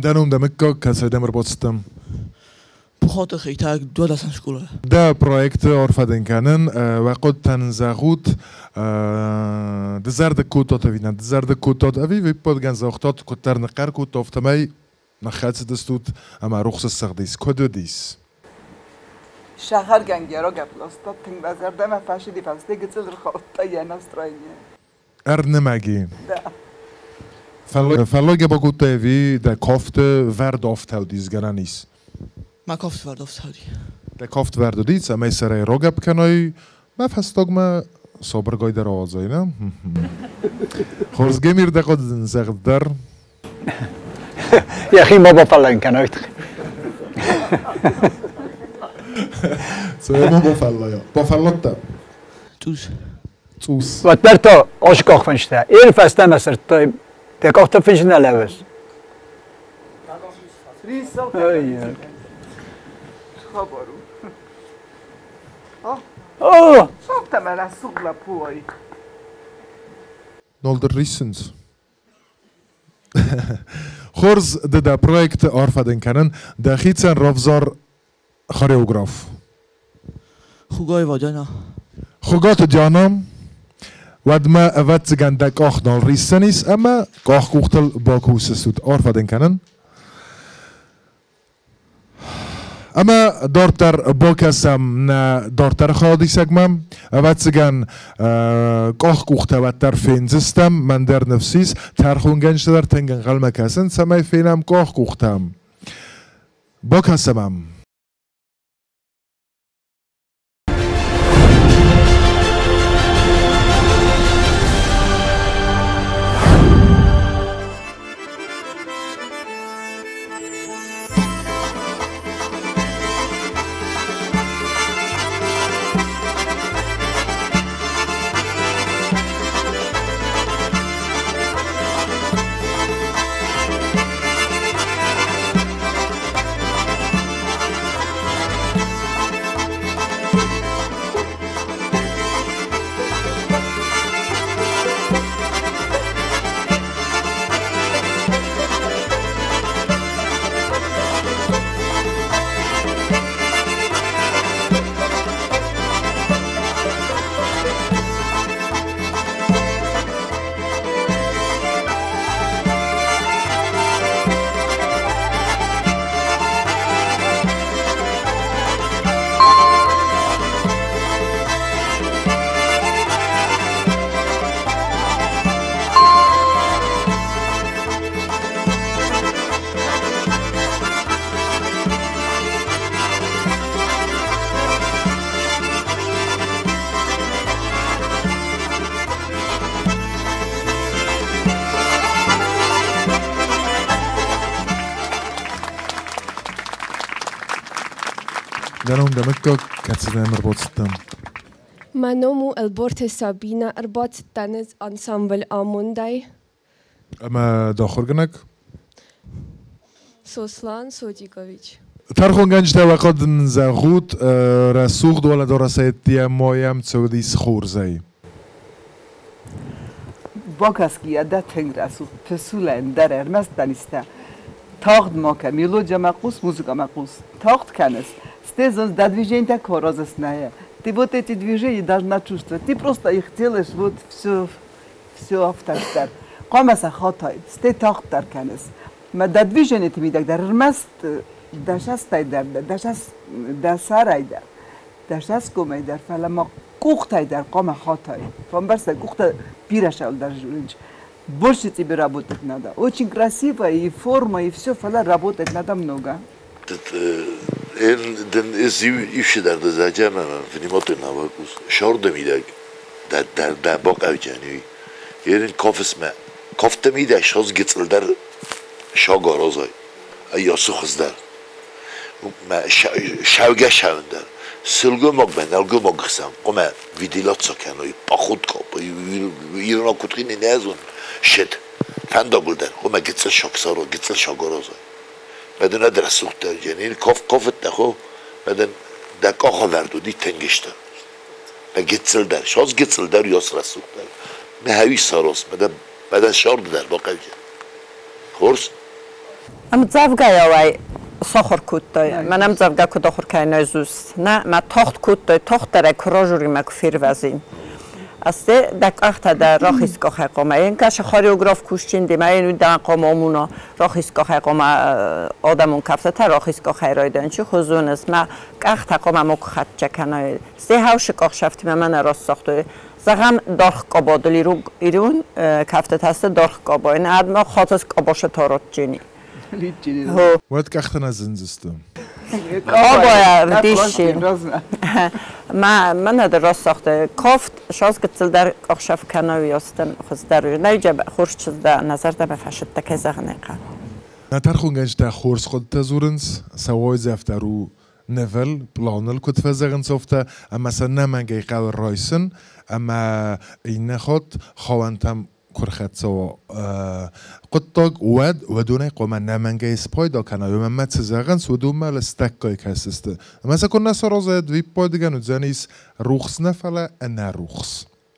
Дӕ ном, дӕ мыггаг, кӕцӕй дӕм ӕрбацыдтӕн? Пухаты Хетӕг, 12-ӕм скъола. Дӕ проекты арфӕ дын кӕнын. Уӕ хъуыдтӕн зӕгъут, дызӕрдыг кодтат ӕви нӕ дызӕрдыг кодтат, ӕви виппадгӕн загътат, куыддӕр ныхъхъӕр кодта, афтӕмӕй ныххӕцыдыстут ӕмӕ рухс ссыгъдис. Куыд уыдис? Сахаргӕнгӕ рагӕпп ласта, тынг мӕ зӕрдӕмӕ фӕцыди, фӕсте гыццыл ӕрхаудта йӕ настроение. Ӕрнымӕги. Да. Фӕллойгӕ бакодтай ӕви дӕ кафты вӕрд афтӕ уыдис гӕнӕн ис? Мӕ кафт вӕрд афтӕ уыди. Дӕ кафт вӕрд уыди, цӕмӕй сӕрӕй рагӕпп кӕнай, мӕ фӕстагмӕ сабыргай дӕр ауадзай, нӕ? Хорз, Гемир, дӕ хъуыды дын зӕгъ дӕр. Йӕхи ма бафӕллайын кӕна, уый тыххӕй. Цӕй ма бафӕллайа? Бафӕлладтӕ? Цъус. Цъус. Уӕддӕр та ацы къахфынстӕ. Ир фӕстӕмӕ сырдтой, дӕ къӕхты фынст нӕ лӕууыс. Хабар у. О! Сафтӕ рӕсугъд лӕппу уай. Нал дӕр риссынц. Хорз, ды дӕ проекты арфӕ дын кӕнын, дӕхицӕн равзар хореограф. Хугаева Диана. Хугаты Диана, уӕдмӕ ӕвӕццӕгӕн дӕ къах нал риссӕнис ӕмӕ къахкъухтыл бакусыстут. Арфӕ дын кӕнын. Ӕмӕ дарддӕр бакӕсӕм нӕ дарддӕр хайадисӕгмӕ. Ӕвӕццӕгӕн къахкъухтӕ уӕддӕр фендзыстӕм, мӕн дӕр ныфс ис, тӕрхонгӕнджытӕ дӕр тынг ӕнхъӕлмӕ кӕсынц, цӕмӕй фенӕм къахкъухтӕ. Бакӕсӕм ӕм. Дӕ ном, дӕ мыггаг, кӕцыдӕм ӕрбацыдтӕ? Мӕ ном у Ӕлборты Сабина, ӕрбацыдтӕн ӕз ансамбль Амондӕй. Ӕмӕ дӕ ахуыргӕнӕг? Сослан Сотикович. Тӕрхонгӕнджытӕ уӕхъӕд ын зӕгъут, рӕсугъд уӕлӕдарӕсӕй ӕмӕ йӕм цӕудис хорзӕй. Бакӕсгӕйӕ дӕ тынг рӕсугъд пысулӕн дӕр ӕрмӕст дӕнистӕ. Тагъд ма кӕн, мелодиямӕ хъус, музыкамӕ хъус. Тагъд кӕныс, стӕй зоныс, дӕ движениетӕ куы аразыс нӕ. Ты вот эти движения должна чувствовать. Ты просто их делаешь, вот все, все афтӕ дӕр. Хъуамӕ сӕ хатай, стӕй тагъддӕр кӕныс. Мӕ дӕ движениеты мидӕг дӕр ӕрмӕст дӕ састӕй дӕр, дӕ сӕрӕй дӕр, дӕ сасгомӕй дӕр, фӕлӕ ма къухтӕй дӕр хъуамӕ хатай. Фӕмбӕрстай, къухтӕ бирӕ сӕлдӕр Больше тебе работать надо. Очень красиво и форма, и все, фӕлӕ работать надо много. Дын ez ившидар да заджама внимательно вакус. Шорда мидаг да да да бақавҷани. Ерин кофесме. Кофта мидаг шоз гицлдар шагарозай. Ясу хыздар. Шавга шавндар. Сылгомог бен алгомог хсан. Кома видилатса кано пахут коп. Ирона кутрини незун. Шет. Фандагулдар. Кома гицл шаксаро гицл шагарозай. Меден адресухтер ጀኒን коф кофт тахо меден да кохо верду ди тенгишта. Ме гицл дар шоз гицл дар ёс расухтер. Ме хави сарос меден меден шорд дар бақавҷа. Хорс? Ӕмдзӕвгӕйау сахуыр кодтой. Мӕн ӕмдзӕвгӕ куыд ахуыр кӕнын наизусть. Нӕ, мӕ тагъд кодтой, тагъддӕрӕй куы ражуримӕ куы фервӕзин. Асте дӕ къӕхтӕ дӕ рахиз къахӕй хъуамӕ. Йын кӕсы хореограф кусджын демӕ, йын уый хъуамӕ амона рахиз къахӕй хъуамӕ адӕмон кӕфтытӕ рахиз къахӕй райдайын. Чи хуызоныс, мӕ къӕхтӕ хъуамӕ макуы хӕццӕ кӕной. Сте хаусы къахсӕфтимӕ мӕнӕ рассагътой. Зӕгъӕм, даргъ къабадыл ирон кӕфтытӕ сты даргъ къаба. Йын адмӕ хатыс къабашы таротджини. Уӕд къӕхтӕ нӕ зындзысты. Къабайӕ вдисси. Мӕ мӕнӕ дӕр рассагътой. Кафт шазгыццылдӕр къахсӕф кӕной ястын хуыздӕр. Нӕйджа хорз чызг дӕ, нӕ зӕрдӕмӕ фӕсыдтӕ, кӕй зӕгъын ӕй хъӕуы. Нӕ тӕрхонгӕнджытӕ хорз хъуыдытӕ дзурынц, сӕ уайдзӕф дӕр у нывыл, пъланыл куыд фӕзӕгъынц, афтӕ, ӕмӕ сӕ нӕмӕнгӕй хъӕуы райсын ӕмӕ иннӕ хатт хауӕнтӕм куы рхӕццӕ уа хъуыддаг, уӕд уыдонӕй хъуамӕ нӕмӕнгӕй спайда кӕна, ӕмӕ мӕ цы зӕгъынц, уыдонмӕ лыстӕггай кӕсдзысты. Ӕмӕ сӕ куы нӕ саразай, ӕвиппайдыгӕн уыдзӕнис рухс нӕ, фӕлӕ ӕнӕрухс.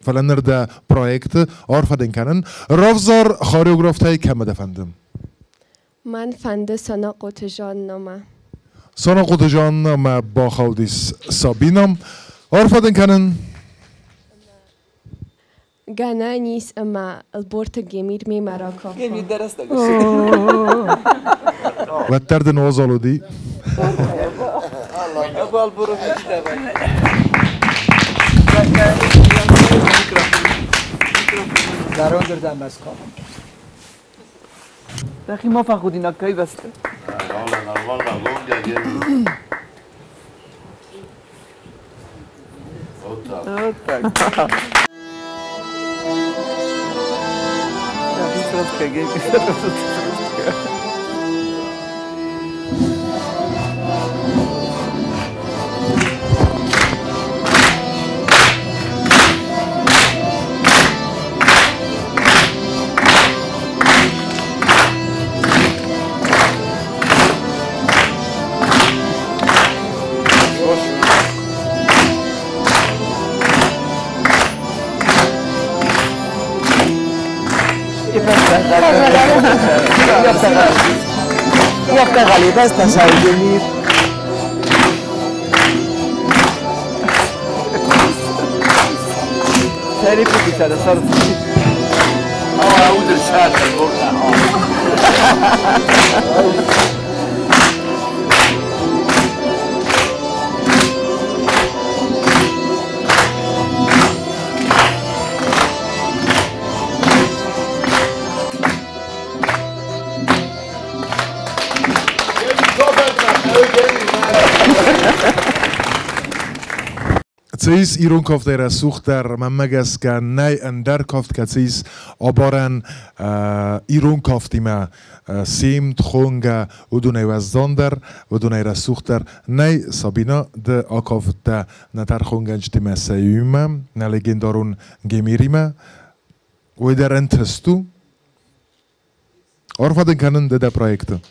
Фӕлӕ ныр дӕ проекты арфӕ дын кӕнын. Равзар хореографтӕй кӕмӕ дӕ фӕнды? Мӕн фӕнды Санахъоты Жаннамӕ. Санахъоты Жаннамӕ бахаудис Сабина. Арфӕ дын кӕнын. Гӕнӕн ис ӕмӕ Ӕлборты Гемир мемӕ ракафа. Гемир дӕр Уӕддӕр дын уазал уыди. Зӕрондырдӕм ӕскафын. Дӕхи ма фӕхудинаг кӕй бӕсты. Нормально, лонга Гемир. Вот так. Вот так. Дӕхи срастгӕ, Гемир. Гемир. Цы ис ирон кафтӕй рӕсугъддӕр, мӕнмӕ гӕсгӕ, нӕй ӕндӕр кафт, кӕцы ис абарӕн ирон кафтимӕ. Симд, хонгӕ, уыдонӕй уӕздандӕр, уыдонӕй рӕсугъддӕр нӕй. Сабина, ды акафыдтӕ нӕ тӕрхонгӕнджытимӕ сӕ иуимӕ, нӕ легендарон Гемиримӕ. Уый дӕр ӕнтыст у. Арфӕ дын кӕнын ды дӕ проекты.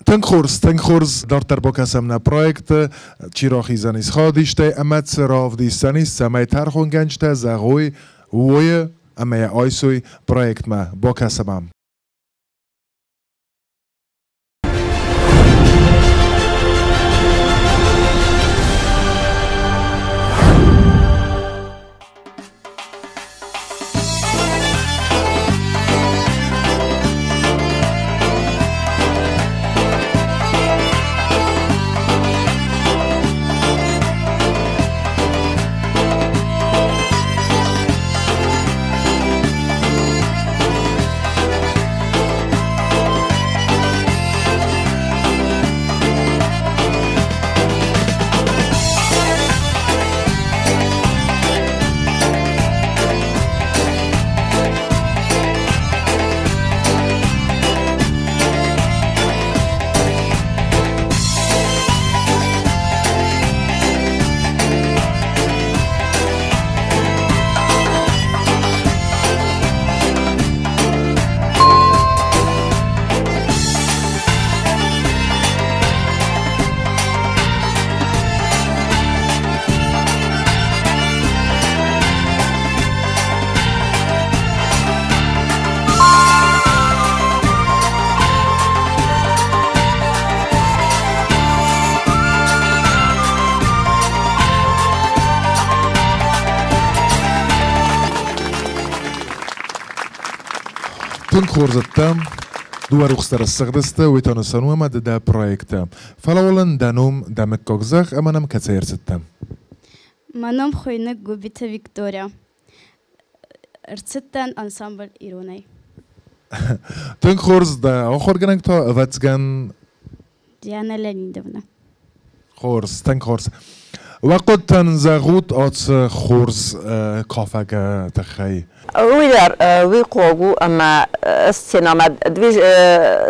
Тынг хорз, тынг хорз. Дарддӕр бакӕсӕм нӕ проекты. Чи рахиздзӕнис хайадистӕй ӕмӕ цы равдисдзӕнис, цӕмӕй тӕрхонгӕнджытӕ зӕгъой, уойы ӕмӕ йӕ айсой проектмӕ. Бакӕсӕм ӕм. Тынг хорз уыдтӕ, дыууӕ рухс дӕр ссыгъдысты, уый та нысан у ӕмӕ ды дӕ проекты. Фӕлӕ уал ын дӕ ном, дӕ мыггаг зӕгъ ӕмӕ нӕм кӕцӕй ӕрцыдтӕ? Мӕ ном хуыйны Гуыбиты Виктория. Ӕрцыдтӕн ансамбль Иронӕй. Тынг хорз, дӕ ахуыргӕнӕг та, ӕвӕццӕгӕн... Диана Леонидовна. Хорз, тынг хорз. Уӕ хъуыдтӕн зӕгъут ацы хорз кафӕгы тыххӕй. Уый дӕр уый хъуаг у ӕмӕ сценӕмӕ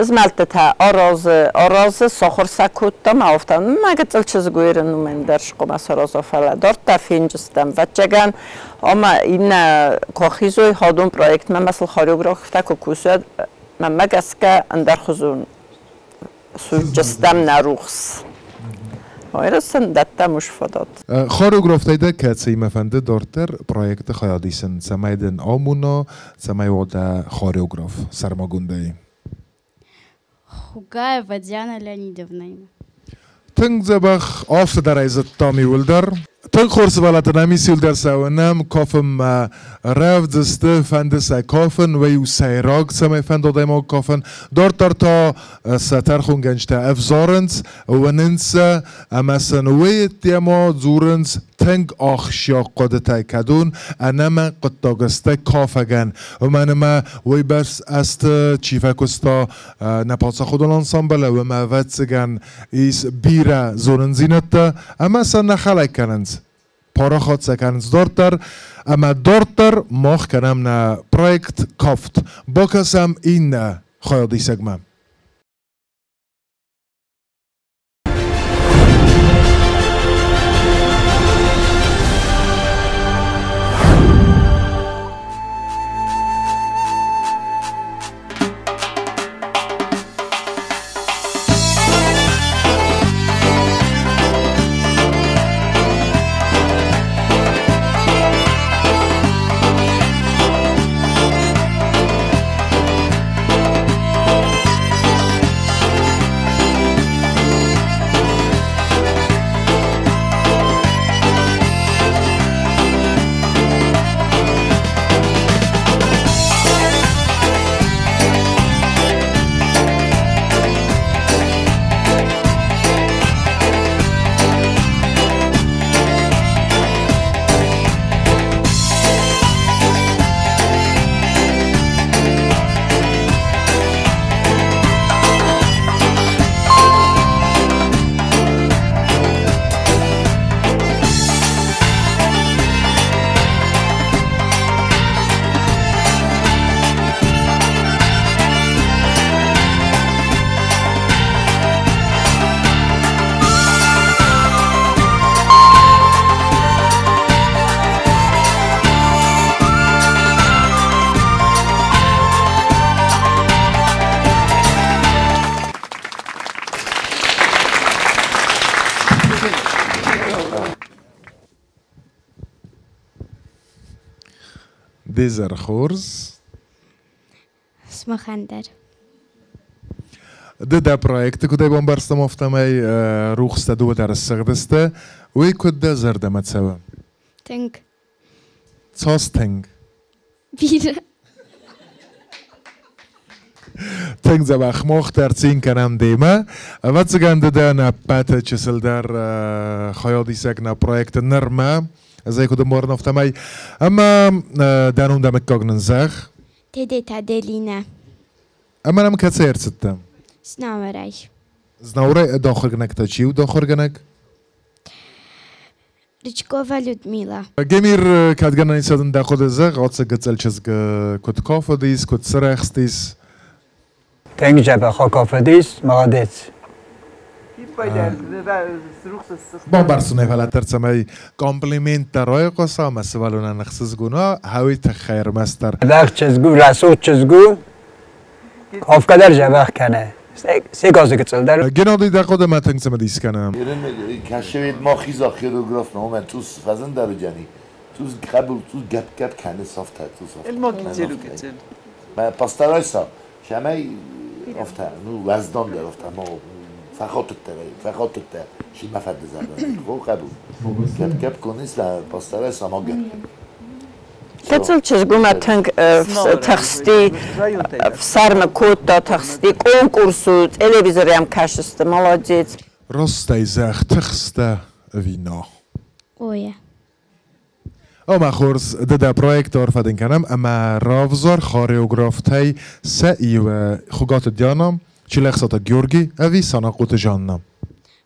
змӕлдтытӕ аразы, аразы, сахуыр сӕ кодта ма афтӕ мӕ гыццыл чызг уырын уымӕн дӕр хъуамӕ сараза, фӕлӕ дарддӕр фенджыстӕм, ӕвӕццӕгӕн, ӕмӕ иннӕ куы ахизой хадон проектмӕ, мӕ сыл хореографтӕ куы кусӕд, мӕнмӕ гӕсгӕ ӕндӕрхуызон суджыстӕм нӕ рухс. Ойрысын дӕттӕм уыш фадат. Хореографтӕй дӕ кӕцыимӕ фӕнды дарддӕр проекты хайад исын, цӕмӕй дын амона, цӕмӕй уа дӕ хореограф сӕрмагондӕй? Хугаева Диана Леонидовнаимӕ. Тынг дзӕбӕх, афтӕ дӕр ӕй зыдтам иуылдӕр. Тынг хорз сывӕллӕттӕ нӕм ис иуылдӕр цӕуынӕм, кафынмӕ рӕвдз сты, фӕнды сӕ кафын, уый у сӕйраг, цӕмӕй фӕнды адӕймаг кафын. Дарддӕр та сӕ тӕрхонгӕнджытӕ ӕвзарынц, уынынц сӕ ӕмӕ сын уый темӕ дзурынц тынг ахсджиаг хъуыдытӕ, кӕдон ӕнӕмӕнг хъуыддаг сты кафӕгӕн. Уымӕн ӕмӕ уыйбӕрц азты чи фӕкуыста нӕ паддзахадон ансамблы, уымӕ ӕвӕццӕгӕн ис бирӕ зонындзинӕдтӕ ӕмӕ сӕ нӕ хӕлӕг кӕнынц. Парахат сӕ кӕнынц дарддӕр ӕмӕ дарддӕр мах кӕнӕм нӕ проект Кафт. Бакӕсӕм иннӕ хайадисӕгмӕ. Де зӕр хорз. Сымахӕн дӕр. Ды дӕ проекты куыдӕй бамбӕрстам, афтӕмӕй рухстӕ дыууӕ дӕр ссыгъдысты. Уый куыд дӕ зӕрдӕмӕ цӕуы? Тынг. Цас тынг? Бирӕ. Тынг дзӕбӕх мах дӕр цин кӕнӕм демӕ. Ӕвӕццӕгӕн ды дӕ нӕ ӕппӕты чысылдӕр хайадисӕг нӕ проекты нырмӕ. Ӕз ӕй куыд ӕмбарын, афтӕмӕй. Ӕмӕ дӕ ном дӕ мыггаг нын зӕгъ. Тедета Аделинӕ. Ӕмӕ нӕм кӕцӕй ӕрцыдтӕ? Знауырӕй. Знауырӕй дохыргӕнӕг та чи у дохыргӕнӕг? Рычкова Людмила. Гемир кӕдгӕнӕн исадын дӕ хъуыды зӕгъ, ацы гыццыл чызг куыд кафыдис, куыд сырӕхстис? Тынг дзӕбӕх акафыдис, молодец. Бамбӕрстон фӕлӕ цӕмӕй комплименттӕ райхъуыса ӕмӕ сывӕллонӕн ӕхсызгон уа, хауи тыххӕй ӕрмӕстдӕр. Дзӕбӕх чызг у, рӕсугъд чызг у, кафгӕ дӕр дзӕбӕх кӕны. Сегасы гыццыл дӕр. Геннадий дӕ хъуыдымӕ тынг цымыдис кӕны. Кӕсӕвид ма хиза хореограф номӕн цъус фӕзындӕр уыдзӕни. Цъус къӕбыл, цъус гӕпп-гӕпп кӕны сафтӕ, цъус афтӕ. Эльма гицелу гицел. Постарайся, цӕмӕй афтӕ, ну, уӕздандӕр афтӕ ма фӕхатыдтӕ, фӕхатыдтӕ, чи мӕ фӕдызӕрдӕ. Хо къӕбыл. Гӕпп-гӕпп кӕныс, постарайся ма гӕпп. Гыццыл чызг уымӕ тынг тыхсти, фсӕрмы кодта, тыхсти конкурсы, телевизор ӕм кӕсысты, молодец. Ростӕй зӕгъ, тыхстӕ ӕви нӕ? Ой. Ӕмӕ хорз, ды дӕ проекты арфӕ дын кӕнӕм ӕмӕ равзар хореографтӕй сӕ иу Хуыгаты Диана, Чилӕхсаты Георги ӕви Санахъоты Жанна?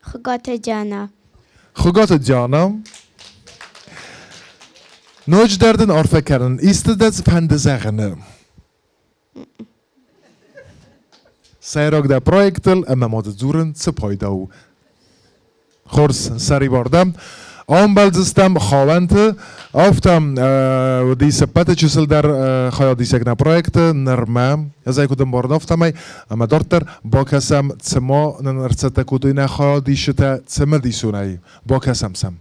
Хуыгаты Диана. Хуыгаты Диана. Ноджыдӕр дын арфӕ кӕнын, исты дӕ фӕнды зӕгъыны? Сӕйраг дӕ проектыл ӕмӕ ма дзы дзурын цы пайда у? Хорз, сӕрибар дӕм. Ӕмбӕлдзыстӕм хауӕнты. Афтӕ уыди ӕппӕты чысылдӕр хайадисӕг нӕ проекты нырмӕ. Ӕз ӕй куыд ӕмбарын, афтӕмӕй. Ӕмӕ дарддӕр бакӕсӕм, цыма нын ӕрцӕттӕ кодтой нӕ хайадисджытӕ цымыдисонӕй. Бакӕсӕм сӕм.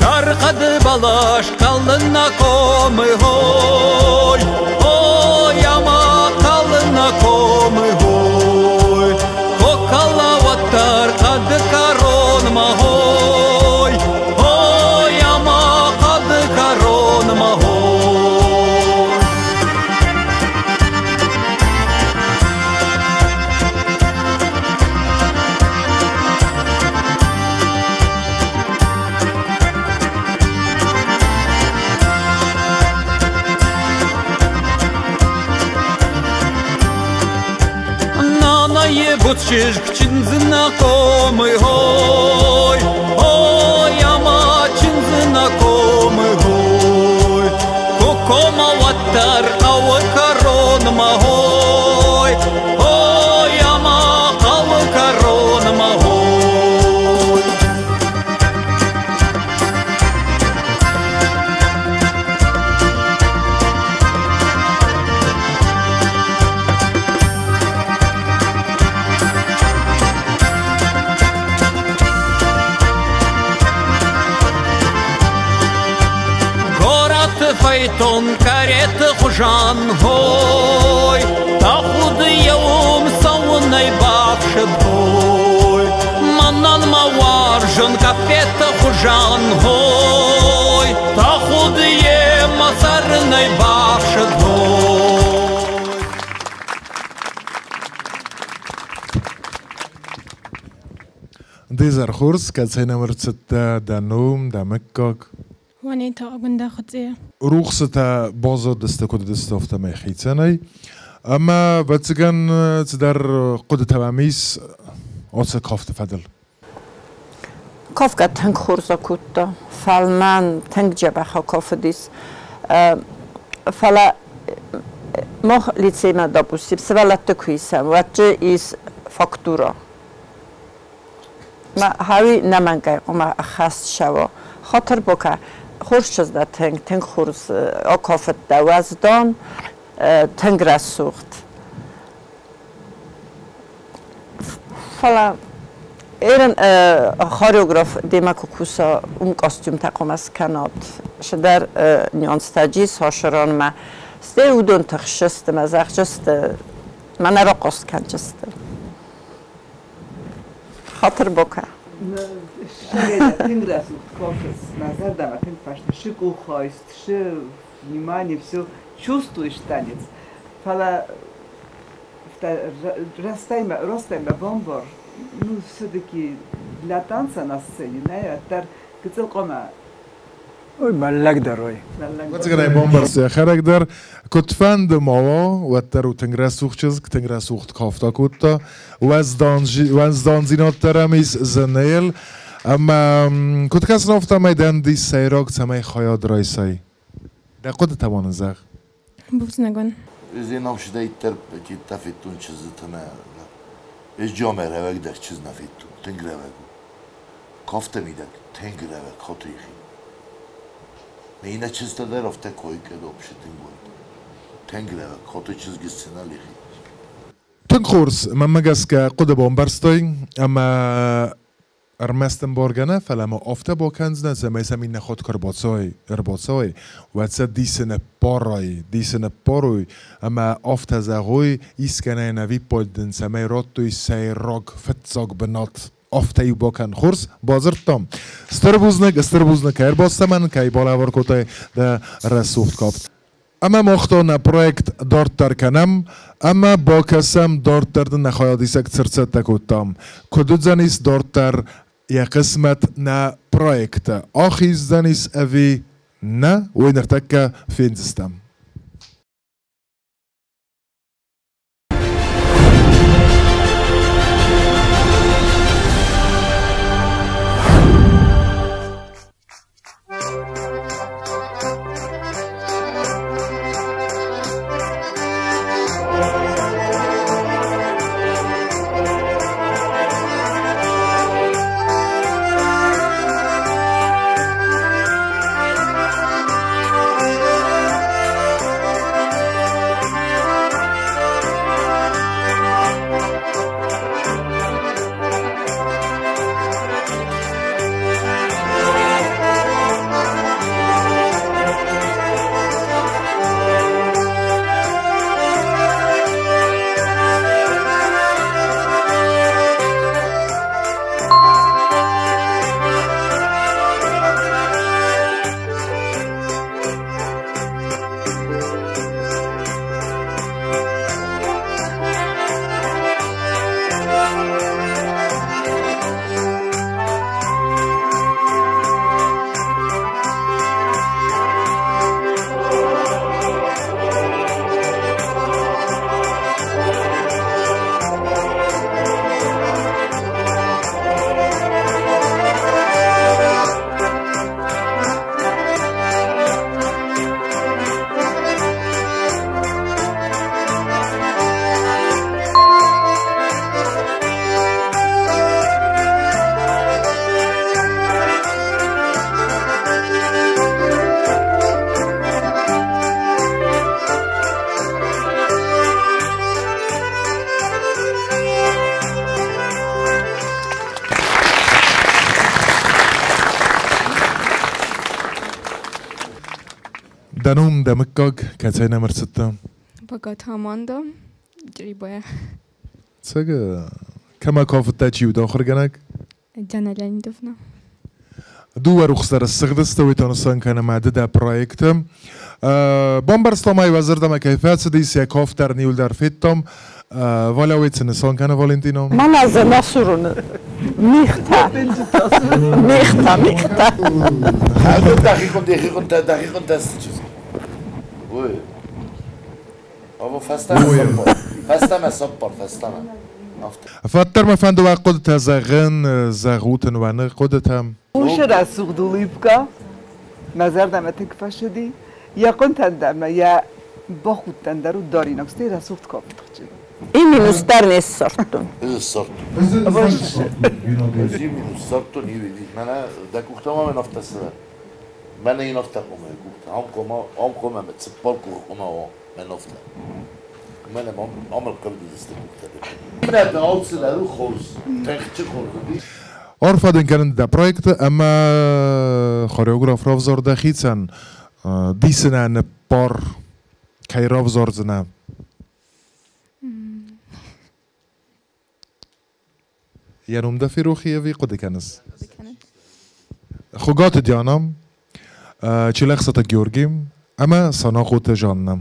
Тархъӕды бӕлас кӕлын нӕ комы хой, Ой, ӕмӕ кӕлын нӕ комы хой. Кокала уӕддӕр хъӕды кӕронмӕ хой, Ой, ӕмӕ хъӕды кӕронмӕ хой. Нанайы буц чызг чындзы нӕ комы хой, Ой, ӕмӕ чындзы нӕ комы хой. Кокома уӕддӕр хъӕуы кӕронмӕ хой, Ой, ӕмӕ хъӕуы кӕронмӕ хой. Горӕты файтон кареты хуызӕн хой, Тӕхуды йӕ уым цӕуынӕй бафсӕд хой. Мӕнӕн мӕ уарзын кафеты хуызӕн хой, Тӕхуды йемӕ цӕрынӕй бафсӕд хой. Де зӕр хорз, кӕцӕй нӕм ӕрцыдтӕ, дӕ ном, дӕ мыггаг? Уанета Агуындӕ Хуыцъе. Рухсытӕ баззадысты, куыд уыдысты, афтӕмӕй хицӕнӕй. Ӕмӕ, ӕвӕццӕгӕн, цыдӕр хъуыдытӕ мӕм ис ацы кафты фӕдыл. Кафгӕ тынг хорз акодта, фӕлмӕн, тынг дзӕбӕх акафыдис. Фӕлӕ мах лицеймӕ, допустим, сывӕллӕтты куы исӕм, уӕд дзы ис фактура. Ма хауи нӕмӕнгӕй ома ӕххӕст цӕуа. Хатыр бакӕ, хорз чызг дӕ тынг, тынг хорз акафыдтӕ, уӕздан, тынг рӕсугъд. Фӕлӕ эрен хореограф демӕ куы куса, уым костюмтӕ хъуамӕ скӕнат. Сыдӕр нюанстӕ джис хошыронмӕ. Стӕй уыдон тыхсысты, мӕ зӕгъджысты, мӕнӕ рахъост кӕнджысты. Хатыр бока. Тынг рӕсугъд кафыс, мӕ зӕрдӕмӕ тынг фӕсты. Шы къухайст, шы внимание, все чувствуешь танец. Фӕлӕ растаймӕ бамбар, ну, все-таки для танца на сцене, нӕ, ӕддӕр гыццыл хъуамӕ. Ой, мӕллӕгдӕр, ой. Вӕццӕгӕн ӕй бамбӕрста йӕхӕдӕг дӕр. Куыдфӕнды ма уа, уӕддӕр у тынг рӕсугъд чызг, тынг рӕсугъд кафт акодта. Уӕздандзинад дӕр ӕм ис зыныл. Ӕмӕ куыд кӕсын, афтӕмӕй дӕм дис сӕйраг, цӕмӕй хайад райсай. Дӕ хъуыдытӕ ма нын зӕгъ. Бузныг. Ӕз ӕнӕфсидӕйддӕр пакеттӕ федтон чызджыты нӕ. Ӕз джамӕ рӕуӕгдӕр чызг нӕ федтон, тынг рӕуӕг у. Кафты мидӕг тынг рӕуӕг хатыйхи. Иннӕ чызджытӕ дӕр афтӕ кой кӕд вообще тынг уӕд. Тынг рӕуӕг хаты чызг сценӕ лихи. Тынг хорз, мӕнмӕ гӕсгӕ хъуыды бамбӕрстай ӕмӕ ӕрмӕст ӕмбаргӕ нӕ, фӕлӕ ма афтӕ бакӕндзынӕ, цӕмӕй сӕм иннӕ хатт куы ӕрбацӕуай, уӕд сӕ дисы ныппарай, дисы ныппарой ӕмӕ афтӕ зӕгъой, искӕнӕй ӕвиппайды дын цӕмӕй радтой сӕйраг фыццаг бынат. Афтӕ-иу бакӕн. Хорз, бадзырдтам. Стыр бузныг, кӕй ӕрбацӕмӕн, кӕй балӕвар кодтай дӕ рӕсугъд кафт. Ӕмӕ мах та нӕ проект дарддӕр кӕнӕм ӕмӕ бакӕсӕм дарддӕр дын нӕ хайадисӕг цы рцӕттӕ кодтам. Куыд уыдзӕнис дарддӕр йӕ хъысмӕт нӕ проекты? Ахиздзӕнис ӕви нӕ, уый ныртӕккӕ фендзыстӕм. Дӕ ном, дӕ мыггаг, кӕцӕй нӕм ӕрцыдтӕ? Богаты Аманда, Джерибайӕ. Цӕг, кӕмӕ кафыдтӕ, чи уыд ахуыргӕнӕг? Диана Леонидовна. Дыууӕ рухс дӕр ссыгъдысты, уый та нысан кӕны мӕ ды дӕ проекты. Бамбӕрстам ӕй, уӕ зӕрдӕмӕ кӕй фӕцыдис, йӕ кафт дӕр ын иуылдӕр федтам. Валя, уый цы нысан кӕны Валентино? Мӕнӕ дзы нӕ сурыны мигътӕ. Мигътӕ, мигътӕ. Дӕхи хъуынтӕ чызг. Ой. Або фӕстӕмӕ сӕппар, фӕстӕмӕ. Фӕддӕр мӕ фӕнды уӕ хъуыдытӕ зӕгъын, зӕгъут ын уӕ хъуыдытӕ. Ушы рӕсугъд улыбка, мӕ зӕрдӕмӕ тынг фӕсыди. Йӕ хъуынтӕн дӕр ӕмӕ йӕ бахудтӕн дӕр уыд даринаг, стӕй рӕсугъд кафт тыхджын. И минус дӕр не ссардтон. Ӕз ссардтон. Ӕз минус ссардтон, мӕнӕ дӕ къухтӕ ма мӕн афтӕ цыдӕр. Мӕнӕ йын афтӕ хъуамӕ къухтӕ. Ам хъуамӕ, ам хъуамӕ цыппар къухы хъуамӕ уа, мӕн афтӕ. Уымӕн ӕмӕ ам ӕлхъывд уыдысты къухтӕ дӕр. Бынӕтты алцыдӕр у хорз, тӕхджы хорз уыди. Арфӕ дын кӕнын дӕ проекты ӕмӕ хореограф равзар дӕхицӕн дисынӕ ныппар, кӕй равзардзынӕ. Йӕ ном дӕ ферох и ӕви хъуыды кӕныс? Хуыгаты Диана, Челӕхсаты Георги ӕмӕ Санахъоты Жаннӕ.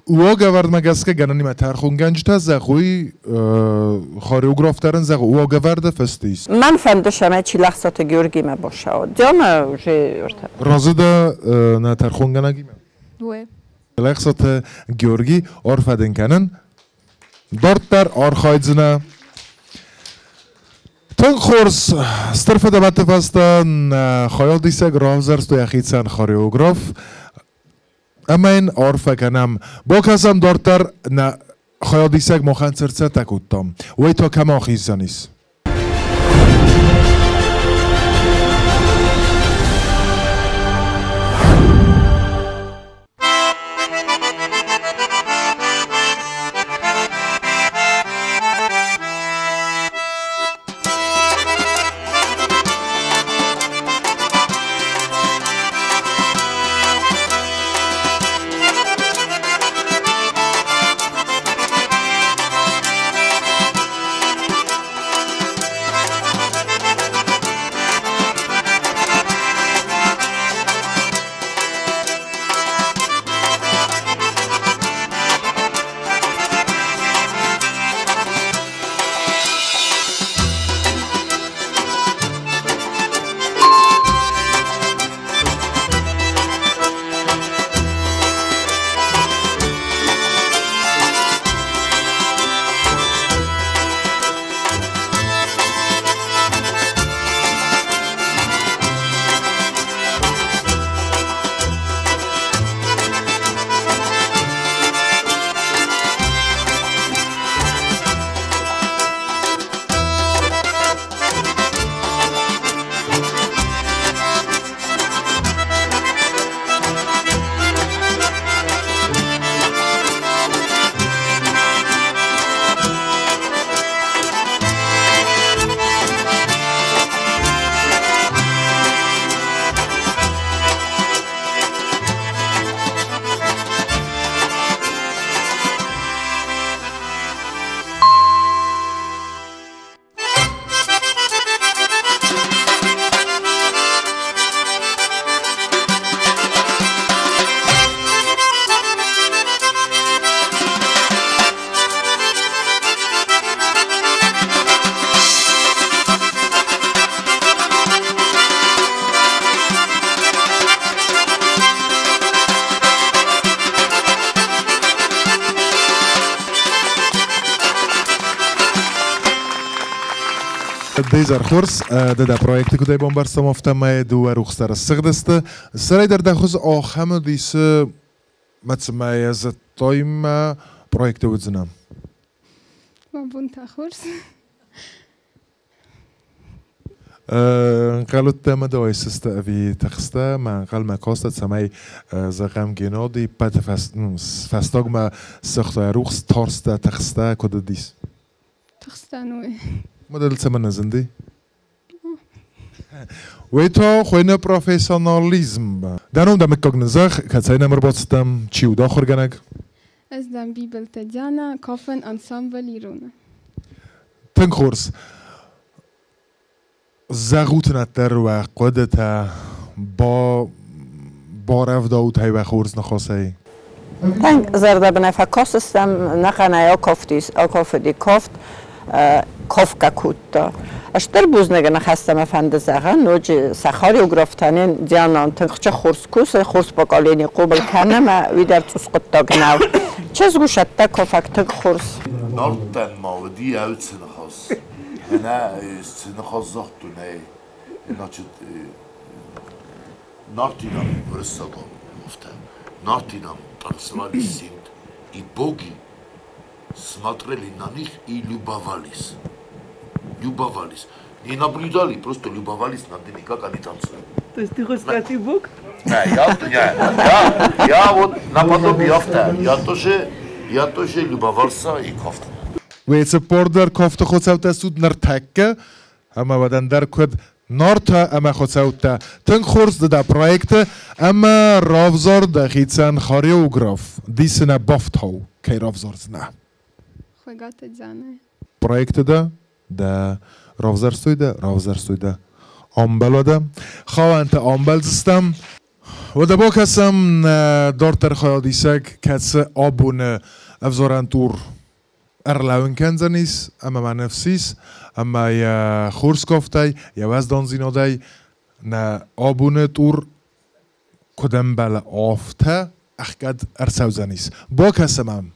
Уагӕвӕрдмӕ гӕсгӕ гӕнӕнимӕ тӕрхонгӕнджытӕ зӕгъой, хореографтӕ ын зӕгъой, уагӕвӕрды фыст ис. Мӕн фӕнды, цӕмӕй Чилӕхсаты Георгимӕ бацӕуа. Диана уже Разы дӕ нӕ тӕрхонгӕнӕгимӕ? Уе. Челӕхсаты Георги, арфӕ дын кӕнын. Дарддӕр архайдзынӕ. Тынг хорз, стыр фыдӕбӕтты фӕстӕ нӕ хайадисӕг равзӕрстой йӕхицӕн хореограф ӕмӕ йын арфӕ кӕнӕм. Бакӕсӕм дарддӕр нӕ хайадисӕг махӕн цы рцӕттӕ кодтам, уый та кӕм ахиздзӕнис? Дезар хорз, ды дӕ проекты куыдӕй бамбӕрстам, афтӕмӕй дыууӕ рухс дӕр ссыгъдысты. Сӕрӕй дӕр дӕ хуыз ахӕм уыдис, мӕ цымӕ йӕ зыдтай мӕ проекты уыдзынӕ? Мӕ бонтӕ хорз. Ӕнхъӕлудтӕ мӕ дӕуӕй сысты ӕви тыхстӕ, мӕ ӕнхъӕлмӕ кастӕ, цӕмӕй зӕгъӕм Геннадий ппӕты фӕстагмӕ сыгъта рухс, тарстӕ, тыхстӕ, куыд уыдис? Тыхстӕн уый. Мадӕл цӕмӕн нӕ зынди? Уый та хуыйны профессионализм. Дӕ ном дӕ мыггаг нын зӕгъ, кӕцӕй нӕм ӕрбацыдтӕм, чи у дӕ ахуыргӕнӕг? Ӕз дӕн Бибылты Диана, кафын ансамбль Ирон-ы. Тынг хорз. Зӕгъут ын ӕддӕр уӕ хъуыдытӕ, барӕвдаут ӕй уӕ хорз ныхасӕй. Тынг зӕрдӕбынӕй фӕкастыстӕм, нӕхъӕнӕй акафыди кафт, кафгӕ кодта. Стыр бузныг ныхӕстӕ мӕ фӕнды зӕгъын, ноджы сӕ хореографтӕн Дианӕн тынг хорз кусы, хорз поколени хъомыл кӕны ӕмӕ уый дӕр цъус хъуыддаг нӕу. Чызг у сӕттӕ кафӕг тынг хорз. Нартӕн ма уыди ӕвцы ныхас. Мӕнӕ цы ныхас загътон, ӕй, значит, Нарты нам уырыссагау афтӕ. Нарты нам танцевали симд, и боги смотрели на них и любовались. Любовались. Не наблюдали, просто любовались над ними, как они танцуют. То есть ты хочешь сказать, и бог? Не, я вот наподобие авто. Я тоже Я тоже любовался и кофтом. Уӕ дӕр кафты хуыцӕуттӕ стут ныртӕккӕ, ӕмӕ уӕд ӕндӕр куыд Нартӕ ӕмӕ хуыцӕуттӕ. Тынг хорз ды дӕ проекты ӕмӕ равзар дӕхицӕн хореограф. Дисы нӕ бафтау, кӕй равзардзынӕ. Хуыгаты Дианӕ. Проекты дӕ, дӕ равзӕрстой дӕ, равзӕрстой дӕ. Ӕмбал дӕ. Хауӕнтӕ ӕмбӕлдзыстӕм. Уӕдӕ бакӕсӕм дарддӕр хайадисӕг, кӕцы абоны ӕвзарӕн тур ӕрлӕууын кӕндзӕнис ӕмӕ мӕ ныфс ис, ӕмӕ йӕ хорз кафтӕй, йӕ уӕздандзинадӕй нӕ абоны тур куыд ӕмбӕлы, афтӕ ӕхгӕд ӕрцӕудзӕнис. Бакӕсӕм ӕм.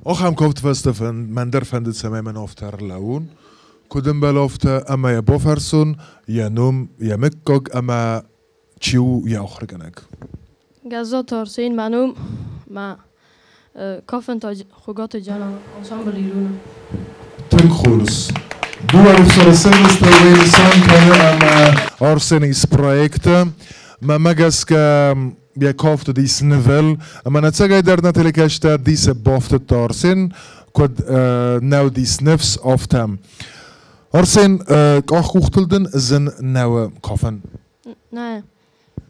Ахӕм кафт фӕстӕ мӕн дӕр фӕндыд, цӕмӕй мӕн афтӕ ӕрлӕууон. Куыд ӕмбӕлы, афтӕ ӕмӕ йӕ бафӕрсон, йӕ ном, йӕ мыггаг ӕмӕ чи у йӕ ахуыргӕнӕг. Гӕззаты Арсен мӕ ном, мӕ кафын та Хуыгаты Диана, ансамбль Ирон. Тынг хорз. Дыууӕ ӕфсӕры нысан кӕны ӕмӕ Арсен ис проекты. Мӕнмӕ гӕсгӕ йӕ кафт уыдис нывыл, ӕмӕ ӕцӕгӕйдӕр нӕ телекӕсджытӕ дисы бафтыдта Арсен, куыд нӕ уыдис ныфс, афтӕ. Арсен, къахкъухтыл дын зын нӕу кафын? Нӕ.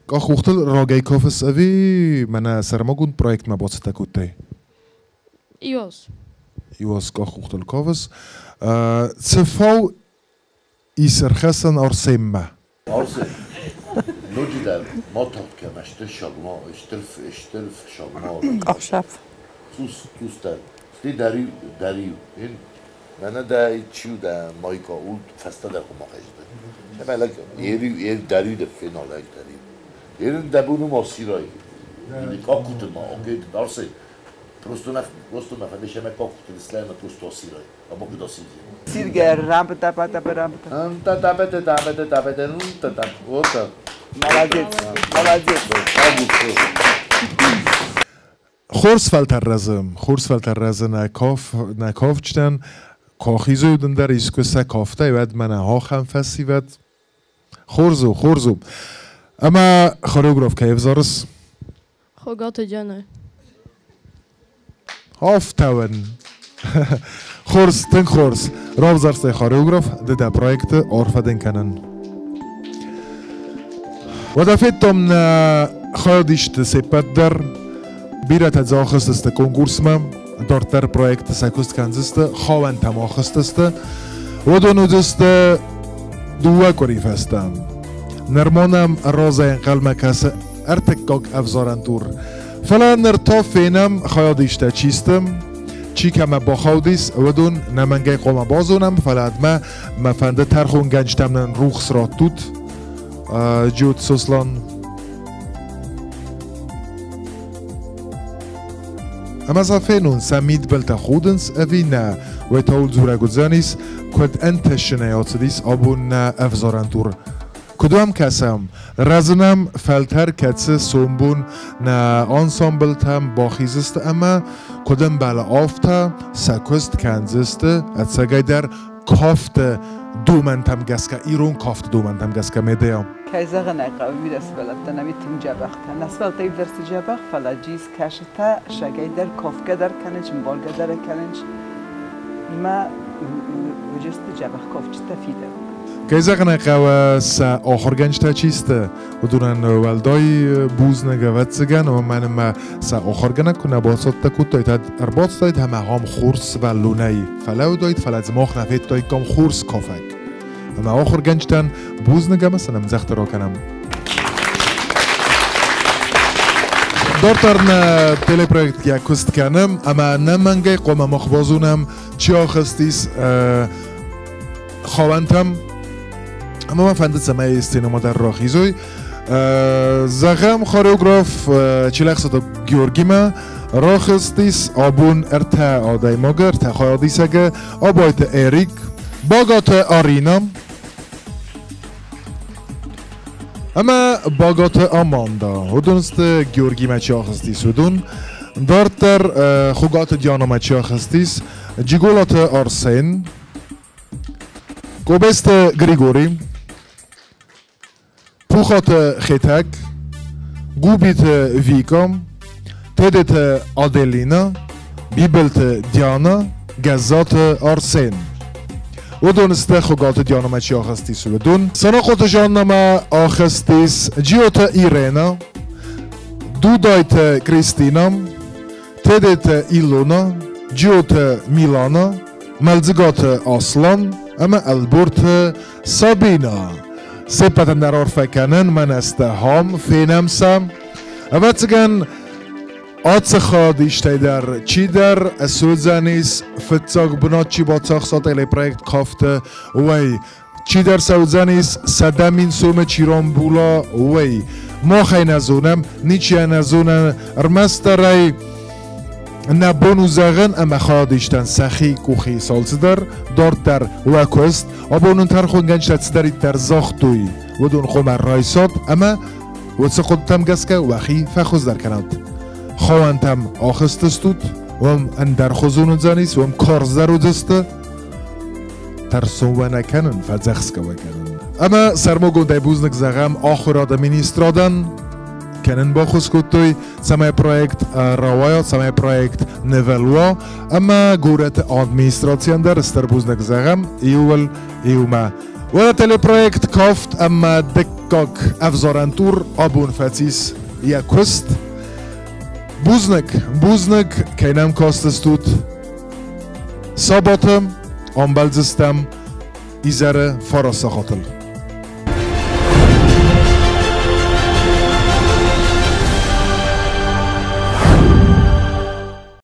Къахкъухтыл рагӕй кафыс ӕви мӕнӕ сӕрмагонд проектмӕ бацӕттӕ кодтай? Иоз. Иоз къахкъухтыл кафыс. Цы фау ис ӕрхӕссӕн Арсенмӕ? Арсен, ноджыдӕр ма тагъд кӕн, стыр сагма, стыр, стыр сагма. Ӕхсӕв. Цъус, цъусдӕр. Стӕй дӕр-иу, дӕр-иу. Мӕнӕ дӕ чи у дӕ майка, ул фӕстӕдӕр хъуамӕ хӕсдӕ. Ӕмӕ лӕг ер-иу, ер дӕр-иу дӕ фена лӕг дӕр-иу. Ерын дӕ бон у ма сирай. Или какуты ма, окей, Арсен. Просто на, просто на фӕнды ӕмӕ какуты слӕмӕ просто сирай. Або куыд асидзи. Сиргӕ рампта пата рампта. Та та та та та та та та та та. Вот так. Молодец, молодец. Хорз фӕлтӕр рӕзы, хорз фӕлтӕр рӕзы нӕ каф, нӕ кафджытӕн. Кахизой дын дӕр искуы сӕ кафтӕй, уӕд мӕнӕ ахӕм фӕсивӕд. Хорз у, хорз у. Ӕмӕ хореограф кӕй ӕвзарыс? Хуыгаты Дианӕ. Афтӕуын. Хорз, тынг хорз. Равзӕрстай хореограф, ды дӕ проекты арфӕ дын кӕнын. Уӕдӕ федтам нӕ хайадисты се ппӕт дӕр. Бирӕтӕ дзы ахызтысты конкурсмӕ, дарддӕр проекты сӕ куыст кӕндзысты, хауӕнтӕм ахызтысты. Уыдон уыдысты дыууӕ къуыри фӕстӕ. Нырма нӕм Розӕ ӕнхъӕлмӕ кӕсы ӕртыккаг ӕвзарӕн тур. Фӕлӕ ныр та фенӕм, хайадистӕ чи сты, чи кӕмӕ бахаудис, уыдон нӕмӕнгӕй хъуамӕ базонӕм, фӕлӕ ӕдмӕ мӕ фӕнды тӕрхонгӕнджытӕм нын рухс раттут. Джиоты Сослан. Ӕмӕ сӕ фенон, сӕ мидбылтӕ худынц ӕви нӕ. Уый та ууыл дзурӕг уыдзӕнис, куыд ӕнтысджынӕй ацыдис абон нӕ ӕвзарӕн тур. Куыд уӕм кӕсӕм, рӕзынӕм фӕлтӕр, кӕцы сомбон нӕ ансамблтӕм бахиздзысты ӕмӕ куыд ӕмбӕлы, афтӕ сӕ куыст кӕндзысты ӕцӕгӕйдӕр кафты домӕнтӕм гӕсгӕ, ирон кафты домӕнтӕм гӕсгӕ Медеа. Кӕй зӕгъын ӕй хъӕуы, бирӕ сывӕллӕттӕ нӕм и тынг дзӕбӕхтӕ. Нӕ сывӕллӕттӕ иудӕр цы дзӕбӕх, фӕлӕ джиз кӕсытӕ сагӕй дӕр, кофгӕ дӕр кӕнынц, ӕмбаргӕ дӕр кӕнынц. Мӕ уыдысты дзӕбӕх кофджытӕ фидӕн. Кӕй зӕгъын ӕй хъӕуы, сӕ ахуыргӕнджытӕ чи сты, уыдонӕн уӕлдай бузныг, ӕвӕццӕгӕн, уымӕн ӕмӕ сӕ ахуыргӕнӕг куы нӕ бацӕттӕ кодтаид, уӕд ӕрбацыдаид ӕмӕ ахӕм хорз сывӕллонӕй фӕлӕууыдаид, фӕлӕ дзы мах нӕ федтаиккам хорз кафӕг. Ӕмӕ ахуыргӕнджытӕн бузныг ӕмӕ сын ӕмдзӕгъд ракӕнӕм. Дарддӕр нӕ телепроект йӕ куыст кӕны, ӕмӕ ӕнӕмӕнгӕй хъуамӕ мах базонӕм, чи ахызтис хауӕнтӕм. Ӕмӕ мӕ фӕнды, цӕмӕй сценӕмӕ дӕр рахизой. Зӕгъӕм, хореограф Челӕхсаты Георгимӕ рахызтис абон ӕртӕ адӕймагы, ӕртӕ хайадисӕгы, Абайты Эрик, Багаты Арина ӕмӕ Багаты Аманда. Уыдон сты Георгимӕ чи ахызтис, уыдон. Дарддӕр Хуыгаты Дианамӕ чи ахызтис, Джиголаты Арсен, Кобесты Григорий, Пухаты Хетӕг, Губиты Вика, Тедеты Аделина, Бибылты Диана, Гӕззаты Арсен. Уыдон сты Хуыгаты Дианамӕ чи ахызтис, уыдон. Санахъоты Жаннамӕ ахызтис Джиоты Ирена, Дудайты Кристина, Тедеты Илона, Джиоты Милана, Мӕлдзыгаты Аслан ӕмӕ Ӕлборты Сабина. Се ппӕтӕн дӕр арфӕ кӕнын, мӕнӕ сты хам, фенӕм сӕ. Ӕвӕццӕгӕн, ацы хайадистӕй дӕр чидӕр суыдзӕнис фыццаг бынат чи бацахса телепроект кафты, уый. Чидӕр цӕудзӕнис 100 000 сомы чи рамбула, уый. Мах ӕй нӕ зонӕм, ничи ӕй нӕ зоны, ӕрмӕстдӕр ӕй нӕ бон у зӕгъын ӕмӕ хайадистӕн сӕхи къухы ис алцыдӕр, дарддӕр уӕ куыст, абон уын тӕрхонгӕнджытӕ цыдӕриддӕр загътой, уыдон хъуамӕ райсат ӕмӕ уыцы хъуыдытӕм гӕсгӕ уӕхи фӕхуыздӕр кӕнат. Хауӕнтӕм ахызтыстут, уым ӕндӕрхуызон уыдзӕнис, уым карздӕр уыдзысты. Тӕрсын уӕ нӕ кӕнын, фӕдзӕхсгӕ уӕ кӕнын. Ӕмӕ сӕрмагондӕй бузныг зӕгъӕм ахуырады министрадӕн, кӕнын баххуыс кодтой, цӕмӕй проект рауайа, цӕмӕй проект нывӕл уа, ӕмӕ горӕты администрацийӕн дӕр стыр бузныг зӕгъӕм иууыл иумӕ. Уӕдӕ телепроект Кафт ӕмӕ дыккаг ӕвзарӕн тур абон фӕцис йӕ куыст. Бузныг, бузныг, кӕй нӕм кастыстут. Сабаты ӕмбӕлдзыстӕм изӕры фарасахатыл.